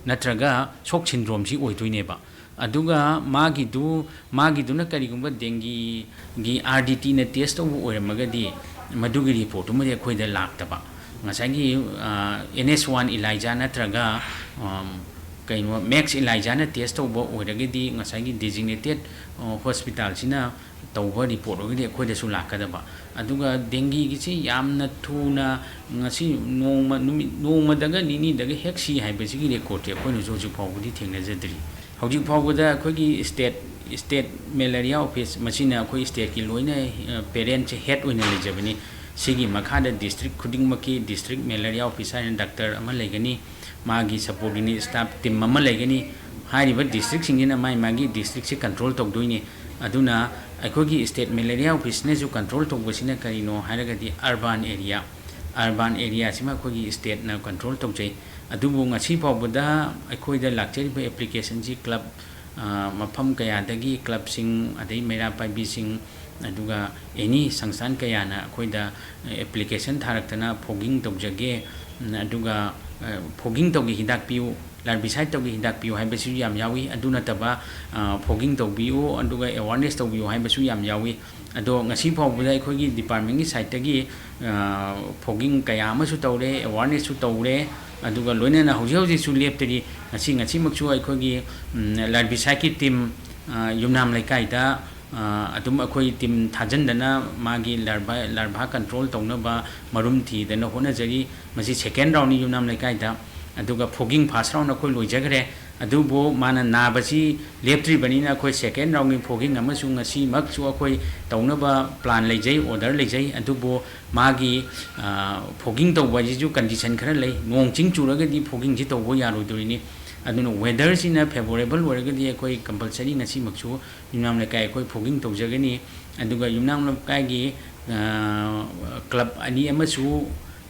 ꯅꯠꯇ꯭ꯔꯒ shock syndromeꯁꯤ ꯑꯣꯏꯗꯣꯏꯅꯦꯕ꯫ ꯑꯗꯨꯒ ꯃꯥꯒꯤꯗꯨ, ꯃꯥꯒꯤꯗꯨꯅ ꯀꯔꯤꯒꯨꯝꯕ dengueꯒꯤ RDTꯅ test ꯇꯧꯕ ꯑꯣꯏꯔꯝꯃꯒꯗꯤ ꯃꯗꯨꯒꯤ reportꯇꯨꯃꯗꯤ ꯑꯩꯈꯣꯏꯗ ꯂꯥꯛꯇꯕ꯫ ꯉꯁꯥꯏꯒꯤ, ꯑ, NH one ELISA ꯅꯠꯇ꯭ꯔꯒ, ꯑꯝ, ꯀꯩꯅꯣ, max ELISAꯅ test ꯇꯧꯕ ꯑꯣꯏꯔꯒꯗꯤ ꯉꯁꯥꯏꯒꯤ designated, ꯑ, hospitalꯁꯤꯅ ꯇꯧꯕ report ꯑꯣꯏꯔꯒꯗꯤ ꯑꯩꯈꯣꯏꯗꯁꯨ ꯂꯥꯛꯀꯗꯕ꯫ ꯑꯗꯨꯒ dengueꯒꯤꯁꯤ ꯌꯥꯝꯅ ꯊꯨꯅ ꯉꯁꯤ ꯅꯣꯡꯃ, ꯅꯨꯃꯤꯠ, ꯅꯣꯡꯃꯗꯒ ꯅꯤꯅꯤꯗꯒ ꯍꯦꯛ ꯁꯤ ꯍꯥꯏꯕꯁꯤꯒꯤ recordꯁꯦ ꯑꯩꯈꯣꯏꯅꯁꯨ ꯍꯧꯖꯤꯛ ꯐꯥꯎꯕꯗꯤ ꯊꯦꯡꯅꯖꯗ꯭ꯔꯤ꯫ ꯍꯧꯖꯤꯛ ꯐꯥꯎꯕꯗ ꯑꯩꯈꯣꯏꯒꯤ state, state malaria office, ꯃꯁꯤꯅ ꯑꯩꯈꯣꯏ stateꯀꯤ ꯂꯣꯏꯅ, ꯑ, parentꯁꯦ head ꯑꯣꯏꯅ ꯂꯩꯖꯕꯅꯤ꯫ ꯁꯤꯒꯤ ꯃꯈꯥꯗ district ꯈꯨꯗꯤꯡꯃꯛꯀꯤ district malaria office ꯍꯥꯏꯅ doctor ꯑꯃ ꯂꯩꯒꯅꯤ, ꯃꯥꯒꯤ subordinate staff team ꯑꯃ ꯂꯩꯒꯅꯤ꯫ ꯍꯥꯏꯔꯤꯕ districtꯁꯤꯡꯁꯤꯅ ꯃꯥꯒꯤ ꯃꯥꯒꯤ districtꯁꯦ control ꯇꯧꯗꯣꯏꯅꯤ꯫ ꯑꯗꯨꯅ ꯑꯩꯈꯣꯏꯒꯤ state malaria officeꯅꯁꯨ control ꯇꯧꯕꯁꯤꯅ ꯀꯔꯤꯅꯣ ꯍꯥꯏꯔꯒꯗꯤ urban area, urban areaꯁꯤꯃ ꯑꯩꯈꯣꯏꯒꯤ stateꯅ control ꯇꯧꯖꯩ꯫ ꯑꯗꯨꯕꯨ ꯉꯁꯤ ꯐꯥꯎꯕꯗ ꯑꯩꯈꯣꯏꯗ ꯂꯥꯛꯆꯔꯤꯕ applicationꯁꯤ club, ꯑ, ꯃꯐꯝ ꯀꯌꯥꯗꯒꯤ clubꯁꯤꯡ, ꯑꯗꯩ ꯃꯩꯔꯥ ꯄꯥꯏꯕꯤꯁꯤꯡ, ꯑꯗꯨꯒ any ꯁꯪꯁꯊꯥꯟ ꯀꯌꯥꯅ ꯑꯩꯈꯣꯏꯗ application ꯊꯥꯔꯛꯇꯅ fogging ꯇꯧꯖꯒꯦ, ꯑꯗꯨꯒ, ꯑ, fogging ꯇꯧꯒꯦ ꯍꯤꯗꯥꯛ ꯄꯤꯌꯨ, larvicide ꯇꯧꯒꯦ ꯍꯤꯗꯥꯛ ꯄꯤꯌꯨ ꯍꯥꯏꯕꯁꯨ ꯌꯥꯝ ꯌꯥꯎꯏ꯫ ꯑꯗꯨ ꯅꯠꯇꯕ, ꯑ, fogging ꯇꯧꯕꯤꯌꯨ, ꯑꯗꯨꯒ awareness ꯇꯧꯕꯤꯌꯨ ꯍꯥꯏꯕꯁꯨ ꯌꯥꯝ ꯌꯥꯎꯏ꯫ ꯑꯗꯣ ꯉꯁꯤ ꯐꯥꯎꯕꯗ ꯑꯩꯈꯣꯏꯒꯤ departmentꯀꯤ sideꯇꯒꯤ, ꯑ, fogging ꯀꯌꯥ ꯑꯃꯁꯨ ꯇꯧꯔꯦ, awarenessꯁꯨ ꯇꯧꯔꯦ, ꯑꯗꯨꯒ ꯂꯣꯏꯅꯅ ꯍꯧꯖꯤꯛ ꯍꯧꯖꯤꯛꯁꯨ ꯂꯦꯞꯇꯔꯤ꯫ ꯉꯁꯤ, ꯉꯁꯤꯃꯛꯁꯨ ꯑꯩꯈꯣꯏꯒꯤ, ꯎꯝ, larvicideꯀꯤ team, ꯑ, ꯌꯨꯝꯅꯥꯝ ꯂꯩꯀꯥꯏꯗ, ꯑ, ꯑꯗꯨꯝ ꯑꯩꯈꯣꯏ team ꯊꯥꯖꯤꯟꯗꯅ ꯃꯥꯒꯤ larva, larva control ꯇꯧꯅꯕ ꯃꯔꯨꯝ ꯊꯤꯗꯅ ꯍꯣꯠꯅꯖꯔꯤ꯫ ꯃꯁꯤ second roundꯅꯤ ꯌꯨꯝꯅꯥꯝ ꯂꯩꯀꯥꯏꯗ꯫ ꯑꯗꯨꯒ fogging first round ꯑꯩꯈꯣꯏ ꯂꯣꯏꯖꯈ꯭ꯔꯦ꯫ ꯑꯗꯨꯕꯨ ꯃꯥꯅ ꯅꯥꯕꯁꯤ ꯂꯦꯞꯇ꯭ꯔꯤꯕꯅꯤꯅ ꯑꯩꯈꯣꯏ second roundꯒꯤ fogging ꯑꯃꯁꯨ ꯉꯁꯤꯃꯛꯁꯨ ꯑꯩꯈꯣꯏ ꯇꯧꯅꯕ plan ꯂꯩꯖꯩ, order ꯂꯩꯖꯩ꯫ ꯑꯗꯨꯕꯨ ꯃꯥꯒꯤ, ꯑ, fogging ꯇꯧꯕ ꯍꯥꯏꯁꯤꯁꯨ condition ꯈꯔ ꯂꯩ꯫ ꯅꯣꯡ ꯆꯤꯡ ꯆꯨꯔꯒꯗꯤ foggingꯁꯤ ꯇꯧꯕ ꯌꯥꯔꯣꯏꯗꯣꯔꯤꯅꯤ꯫ ꯑꯗꯨꯅ weatherꯁꯤꯅ favourable ꯑꯣꯏꯔꯒꯗꯤ ꯑꯩꯈꯣꯏ compulsory ꯉꯁꯤꯃꯛꯁꯨ ꯌꯨꯝꯅꯥꯝ ꯂꯩꯀꯥꯏ ꯑꯩꯈꯣꯏ fogging ꯇꯧꯖꯒꯅꯤ꯫ ꯑꯗꯨꯒ ꯌꯨꯝꯅꯥꯝ ꯂꯩꯀꯥꯏꯒꯤ, ꯑ, club ꯑꯅꯤ ꯑꯃꯁꯨ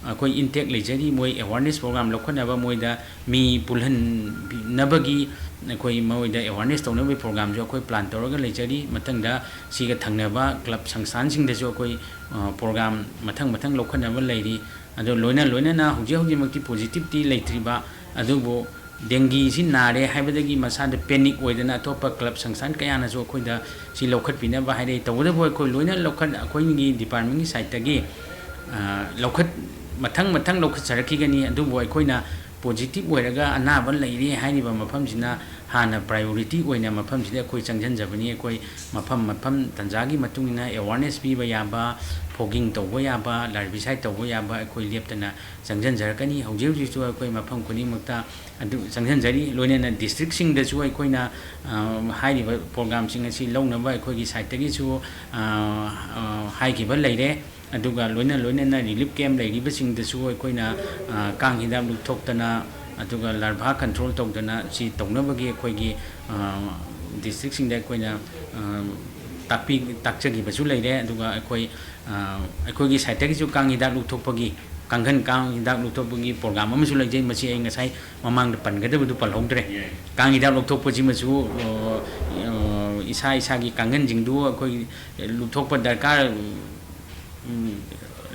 ꯑꯩꯈꯣꯏ intake ꯂꯩꯖꯔꯤ꯫ ꯃꯣꯏ awareness program ꯂꯧꯈꯠꯅꯕ, ꯃꯣꯏꯗ ꯃꯤ ꯄꯨꯜꯍꯟꯅꯕꯒꯤ ꯑꯩꯈꯣꯏ ꯃꯣꯏꯗ awareness ꯇꯧꯅꯕꯒꯤ programꯁꯨ ꯑꯩꯈꯣꯏ plan ꯇꯧꯔꯒ ꯂꯩꯖꯔꯤ꯫ ꯃꯊꯪꯗ ꯁꯤꯒ ꯊꯪꯅꯕ club ꯁꯪꯁꯊꯥꯟꯁꯤꯡꯗꯁꯨ ꯑꯩꯈꯣꯏ program ꯃꯊꯪ ꯃꯊꯪ ꯂꯧꯈꯠꯅꯕ ꯂꯩꯔꯤ꯫ ꯑꯗꯣ ꯂꯣꯏꯅ ꯂꯣꯏꯅꯅ ꯍꯧꯖꯤꯛ ꯍꯧꯖꯤꯛꯃꯛꯇꯤ positiveꯇꯤ ꯂꯩꯇ꯭ꯔꯤꯕ, ꯑꯗꯨꯕꯨ dengueꯁꯤ ꯅꯥꯔꯦ ꯍꯥꯏꯕꯗꯒꯤ ꯃꯁꯥꯗ panic ꯑꯣꯏꯗꯅ ꯑꯇꯣꯞꯄ club ꯁꯪꯁꯊꯥꯟ ꯀꯌꯥꯅꯁꯨ ꯑꯩꯈꯣꯏꯗ ꯁꯤ ꯂꯧꯈꯠꯄꯤꯅꯕ ꯍꯥꯏꯔꯛꯏ꯫ ꯇꯧꯕꯇꯕꯨ ꯑꯩꯈꯣꯏ ꯂꯣꯏꯅ ꯂꯧꯈꯠ-, ꯑꯩꯈꯣꯏꯒꯤ departmentꯀꯤ sideꯇꯒꯤ, ꯑ, ꯂꯧꯈꯠ-, ꯃꯊꯪ ꯃꯊꯪ ꯂꯧꯈꯠꯆꯔꯛꯈꯤꯒꯅꯤ꯫ ꯑꯗꯨꯕꯨ ꯑꯩꯈꯣꯏꯅ positive ꯑꯣꯏꯔꯒ ꯑꯅꯥꯕ ꯂꯩꯔꯦ ꯍꯥꯏꯔꯤꯕ ꯃꯐꯝꯁꯤꯅ ꯍꯥꯟꯅ priority ꯑꯣꯏꯅ ꯃꯐꯝꯁꯤꯗ ꯑꯩꯈꯣꯏ ꯆꯪꯁꯤꯟꯖꯕꯅꯤ꯫ ꯑꯩꯈꯣꯏ ꯃꯐꯝ ꯃꯐꯝ ꯇꯟꯖꯥꯒꯤ ꯃꯇꯨꯡ ꯏꯟꯅ awareness ꯄꯤꯕ ꯌꯥꯕ, fogging ꯇꯧꯕ ꯌꯥꯕ, larvicide ꯇꯧꯕ ꯌꯥꯕ ꯑꯩꯈꯣꯏ ꯂꯦꯞꯇꯅ ꯆꯪꯁꯤꯟꯖꯔꯛꯀꯅꯤ꯫ ꯍꯧꯖꯤꯛ ꯍꯧꯖꯤꯛꯁꯨ ꯑꯩꯈꯣꯏ ꯃꯐꯝ ꯈꯨꯗꯤꯡꯃꯛꯇ ꯑꯗꯨ ꯆꯪꯁꯤꯟꯖꯔꯤ꯫ ꯂꯣꯏꯅꯅ districtꯁꯤꯡꯗꯁꯨ ꯑꯩꯈꯣꯏꯅ, ꯑ, ꯍꯥꯏꯔꯤꯕ programꯁꯤꯡ ꯑꯁꯤ ꯂꯧꯅꯕ ꯑꯩꯈꯣꯏꯒꯤ sideꯇꯒꯤꯁꯨ, ꯑ, ꯑ, ꯍꯥꯏꯈꯤꯕ ꯂꯩꯔꯦ꯫ ꯑꯗꯨꯒ ꯂꯣꯏꯅ ꯂꯣꯏꯅꯅ relief camp ꯂꯩꯔꯤꯕꯁꯤꯡꯗꯁꯨ ꯑꯩꯈꯣꯏꯅ, ꯑ, ꯀꯥꯡ ꯍꯤꯗꯥꯛ ꯂꯨꯞꯊꯣꯛꯇꯅ, ꯑꯗꯨꯒ larva control ꯇꯧꯗꯅ ꯁꯤ ꯇꯧꯅꯕꯒꯤ ꯑꯩꯈꯣꯏꯒꯤ, ꯑ, districtꯁꯤꯡꯗ ꯑꯩꯈꯣꯏꯅ, ꯑ, ꯇꯥꯛꯄꯤ-, ꯇꯥꯛꯆꯈꯤꯕꯁꯨ ꯂꯩꯔꯦ꯫ ꯑꯗꯨꯒ ꯑꯩꯈꯣꯏ, ꯑ, ꯑꯩꯈꯣꯏꯒꯤ sideꯇꯒꯤꯁꯨ ꯀꯥꯡ ꯍꯤꯗꯥꯛ ꯂꯨꯞꯊꯣꯛꯄꯒꯤ, ꯀꯥꯡꯈꯟ ꯀꯥꯡ ꯍꯤꯗꯥꯛ ꯂꯨꯞꯊꯣꯛꯄꯒꯤ program ꯑꯃꯁꯨ ꯂꯩꯖꯩ꯫ ꯃꯁꯤ ꯑꯩ ꯉꯁꯥꯏ ꯃꯃꯥꯡꯗ ꯄꯟꯒꯗꯕꯗꯨ ꯄꯜꯍꯧꯗ꯭ꯔꯦ꯫ ꯌꯥꯏ꯫ ꯀꯥꯡ ꯍꯤꯗꯥꯛ ꯂꯧꯊꯣꯛꯄꯁꯤꯃꯁꯨ, ꯑ, ꯑ, ꯏꯁꯥ ꯏꯁꯥꯒꯤ ꯀꯥꯡꯈꯟꯁꯤꯡꯗꯨ ꯑꯩꯈꯣꯏ ꯂꯧꯊꯣꯛꯄ ꯗꯔꯀꯥꯔ, ꯎꯝ,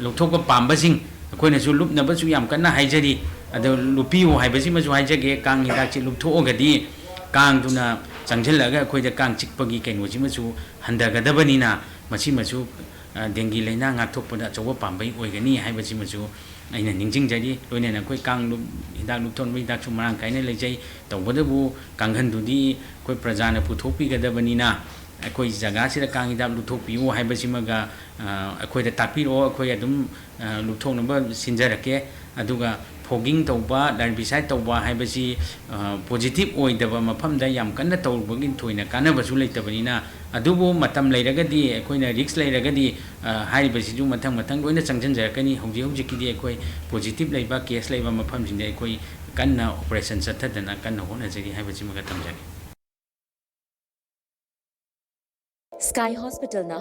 ꯂꯧꯊꯣꯛꯄ ꯄꯥꯝꯕꯁꯤꯡ ꯑꯩꯈꯣꯏꯅꯁꯨ ꯂꯨꯞꯅꯕꯁꯨ ꯌꯥꯝ ꯀꯟꯅ ꯍꯥꯏꯖꯔꯤ꯫ ꯑꯗꯣ ꯂꯨꯞꯄꯤꯌꯨ ꯍꯥꯏꯕꯁꯤꯃꯁꯨ ꯍꯥꯏꯖꯒꯦ, ꯀꯥꯡ ꯍꯤꯗꯥꯛꯁꯤ ꯂꯨꯞꯊꯣꯛꯑꯒꯗꯤ ꯀꯥꯡꯗꯨꯅ ꯆꯪꯁꯤꯜꯂꯒ ꯑꯩꯈꯣꯏꯗ ꯀꯥꯡ ꯆꯤꯛꯄꯒꯤ ꯀꯩꯅꯣꯁꯤꯃꯁꯨ ꯍꯟꯊꯒꯗꯕꯅꯤꯅ ꯃꯁꯤꯃꯁꯨ, ꯑ, dengue ꯂꯥꯏꯅꯥ ꯉꯥꯛꯊꯣꯛꯄꯗ ꯑꯆꯧꯕ ꯄꯥꯝꯕꯩ ꯑꯣꯏꯒꯅꯤ ꯍꯥꯏꯕꯁꯤꯃꯁꯨ ꯑꯩꯅ ꯅꯤꯡꯁꯤꯡꯖꯔꯤ꯫ ꯂꯣꯏꯅꯅ ꯑꯩꯈꯣꯏ ꯀꯥꯡ ꯂꯨꯞ-, ꯍꯤꯗꯥꯛ ꯂꯨꯞꯊꯣꯛꯅꯕ ꯍꯤꯗꯥꯛꯁꯨ ꯃꯔꯥꯡ ꯀꯥꯏꯅ ꯂꯩꯖꯩ꯫ ꯇꯧꯕꯇꯕꯨ ꯀꯥꯡꯈꯟꯗꯨꯗꯤ ꯑꯩꯈꯣꯏ ꯄ꯭ꯔꯖꯥꯅ ꯄꯨꯊꯣꯛꯄꯤꯒꯗꯕꯅꯤꯅ ꯑꯩꯈꯣꯏ ꯖꯒꯥꯁꯤꯗ ꯀꯥꯡ ꯍꯤꯗꯥꯛ ꯂꯨꯞꯊꯣꯛꯄꯤꯌꯨ ꯍꯥꯏꯕꯁꯤꯃꯒ, ꯑ, ꯑꯩꯈꯣꯏꯗ ꯇꯥꯛꯄꯤꯔꯛꯑꯣ, ꯑꯩꯈꯣꯏ ꯑꯗꯨꯝ, ꯑ, ꯂꯨꯞꯊꯣꯛꯅꯕ ꯁꯤꯟꯖꯔꯛꯀꯦ꯫ ꯑꯗꯨꯒ fogging ꯇꯧꯕ, larvicide ꯇꯧꯕ ꯍꯥꯏꯕꯁꯤ, ꯑ, positive ꯑꯣꯏꯗꯕ ꯃꯐꯝꯗ ꯌꯥꯝ ꯀꯟꯅ ꯇꯧꯔꯨꯕꯒꯤ ꯊꯣꯏꯅ ꯀꯥꯟꯅꯕꯁꯨ ꯂꯩꯇꯕꯅꯤꯅ, ꯑꯗꯨꯕꯨ ꯃꯇꯝ ꯂꯩꯔꯒꯗꯤ, ꯑꯩꯈꯣꯏꯅ risk ꯂꯩꯔꯒꯗꯤ, ꯑ, ꯍꯥꯏꯔꯤꯕꯁꯤꯁꯨ ꯃꯊꯪ ꯃꯊꯪ ꯂꯣꯏꯅ ꯆꯪꯁꯤꯟꯖꯔꯛꯀꯅꯤ꯫ ꯍꯧꯖꯤꯛ ꯍꯧꯖꯤꯛꯀꯤꯗꯤ ꯑꯩꯈꯣꯏ positive ꯂꯩꯕ, case ꯂꯩꯕ ꯃꯐꯝꯁꯤꯡꯗ ꯑꯩꯈꯣꯏ ꯀꯟꯅ operation ꯆꯠꯊꯗꯅ ꯀꯟꯅ ꯍꯣꯠꯅꯖꯔꯤ ꯍꯥꯏꯕꯁꯤꯃꯒ ꯊꯝꯖꯒꯦ꯫ Sky Hospitalꯅ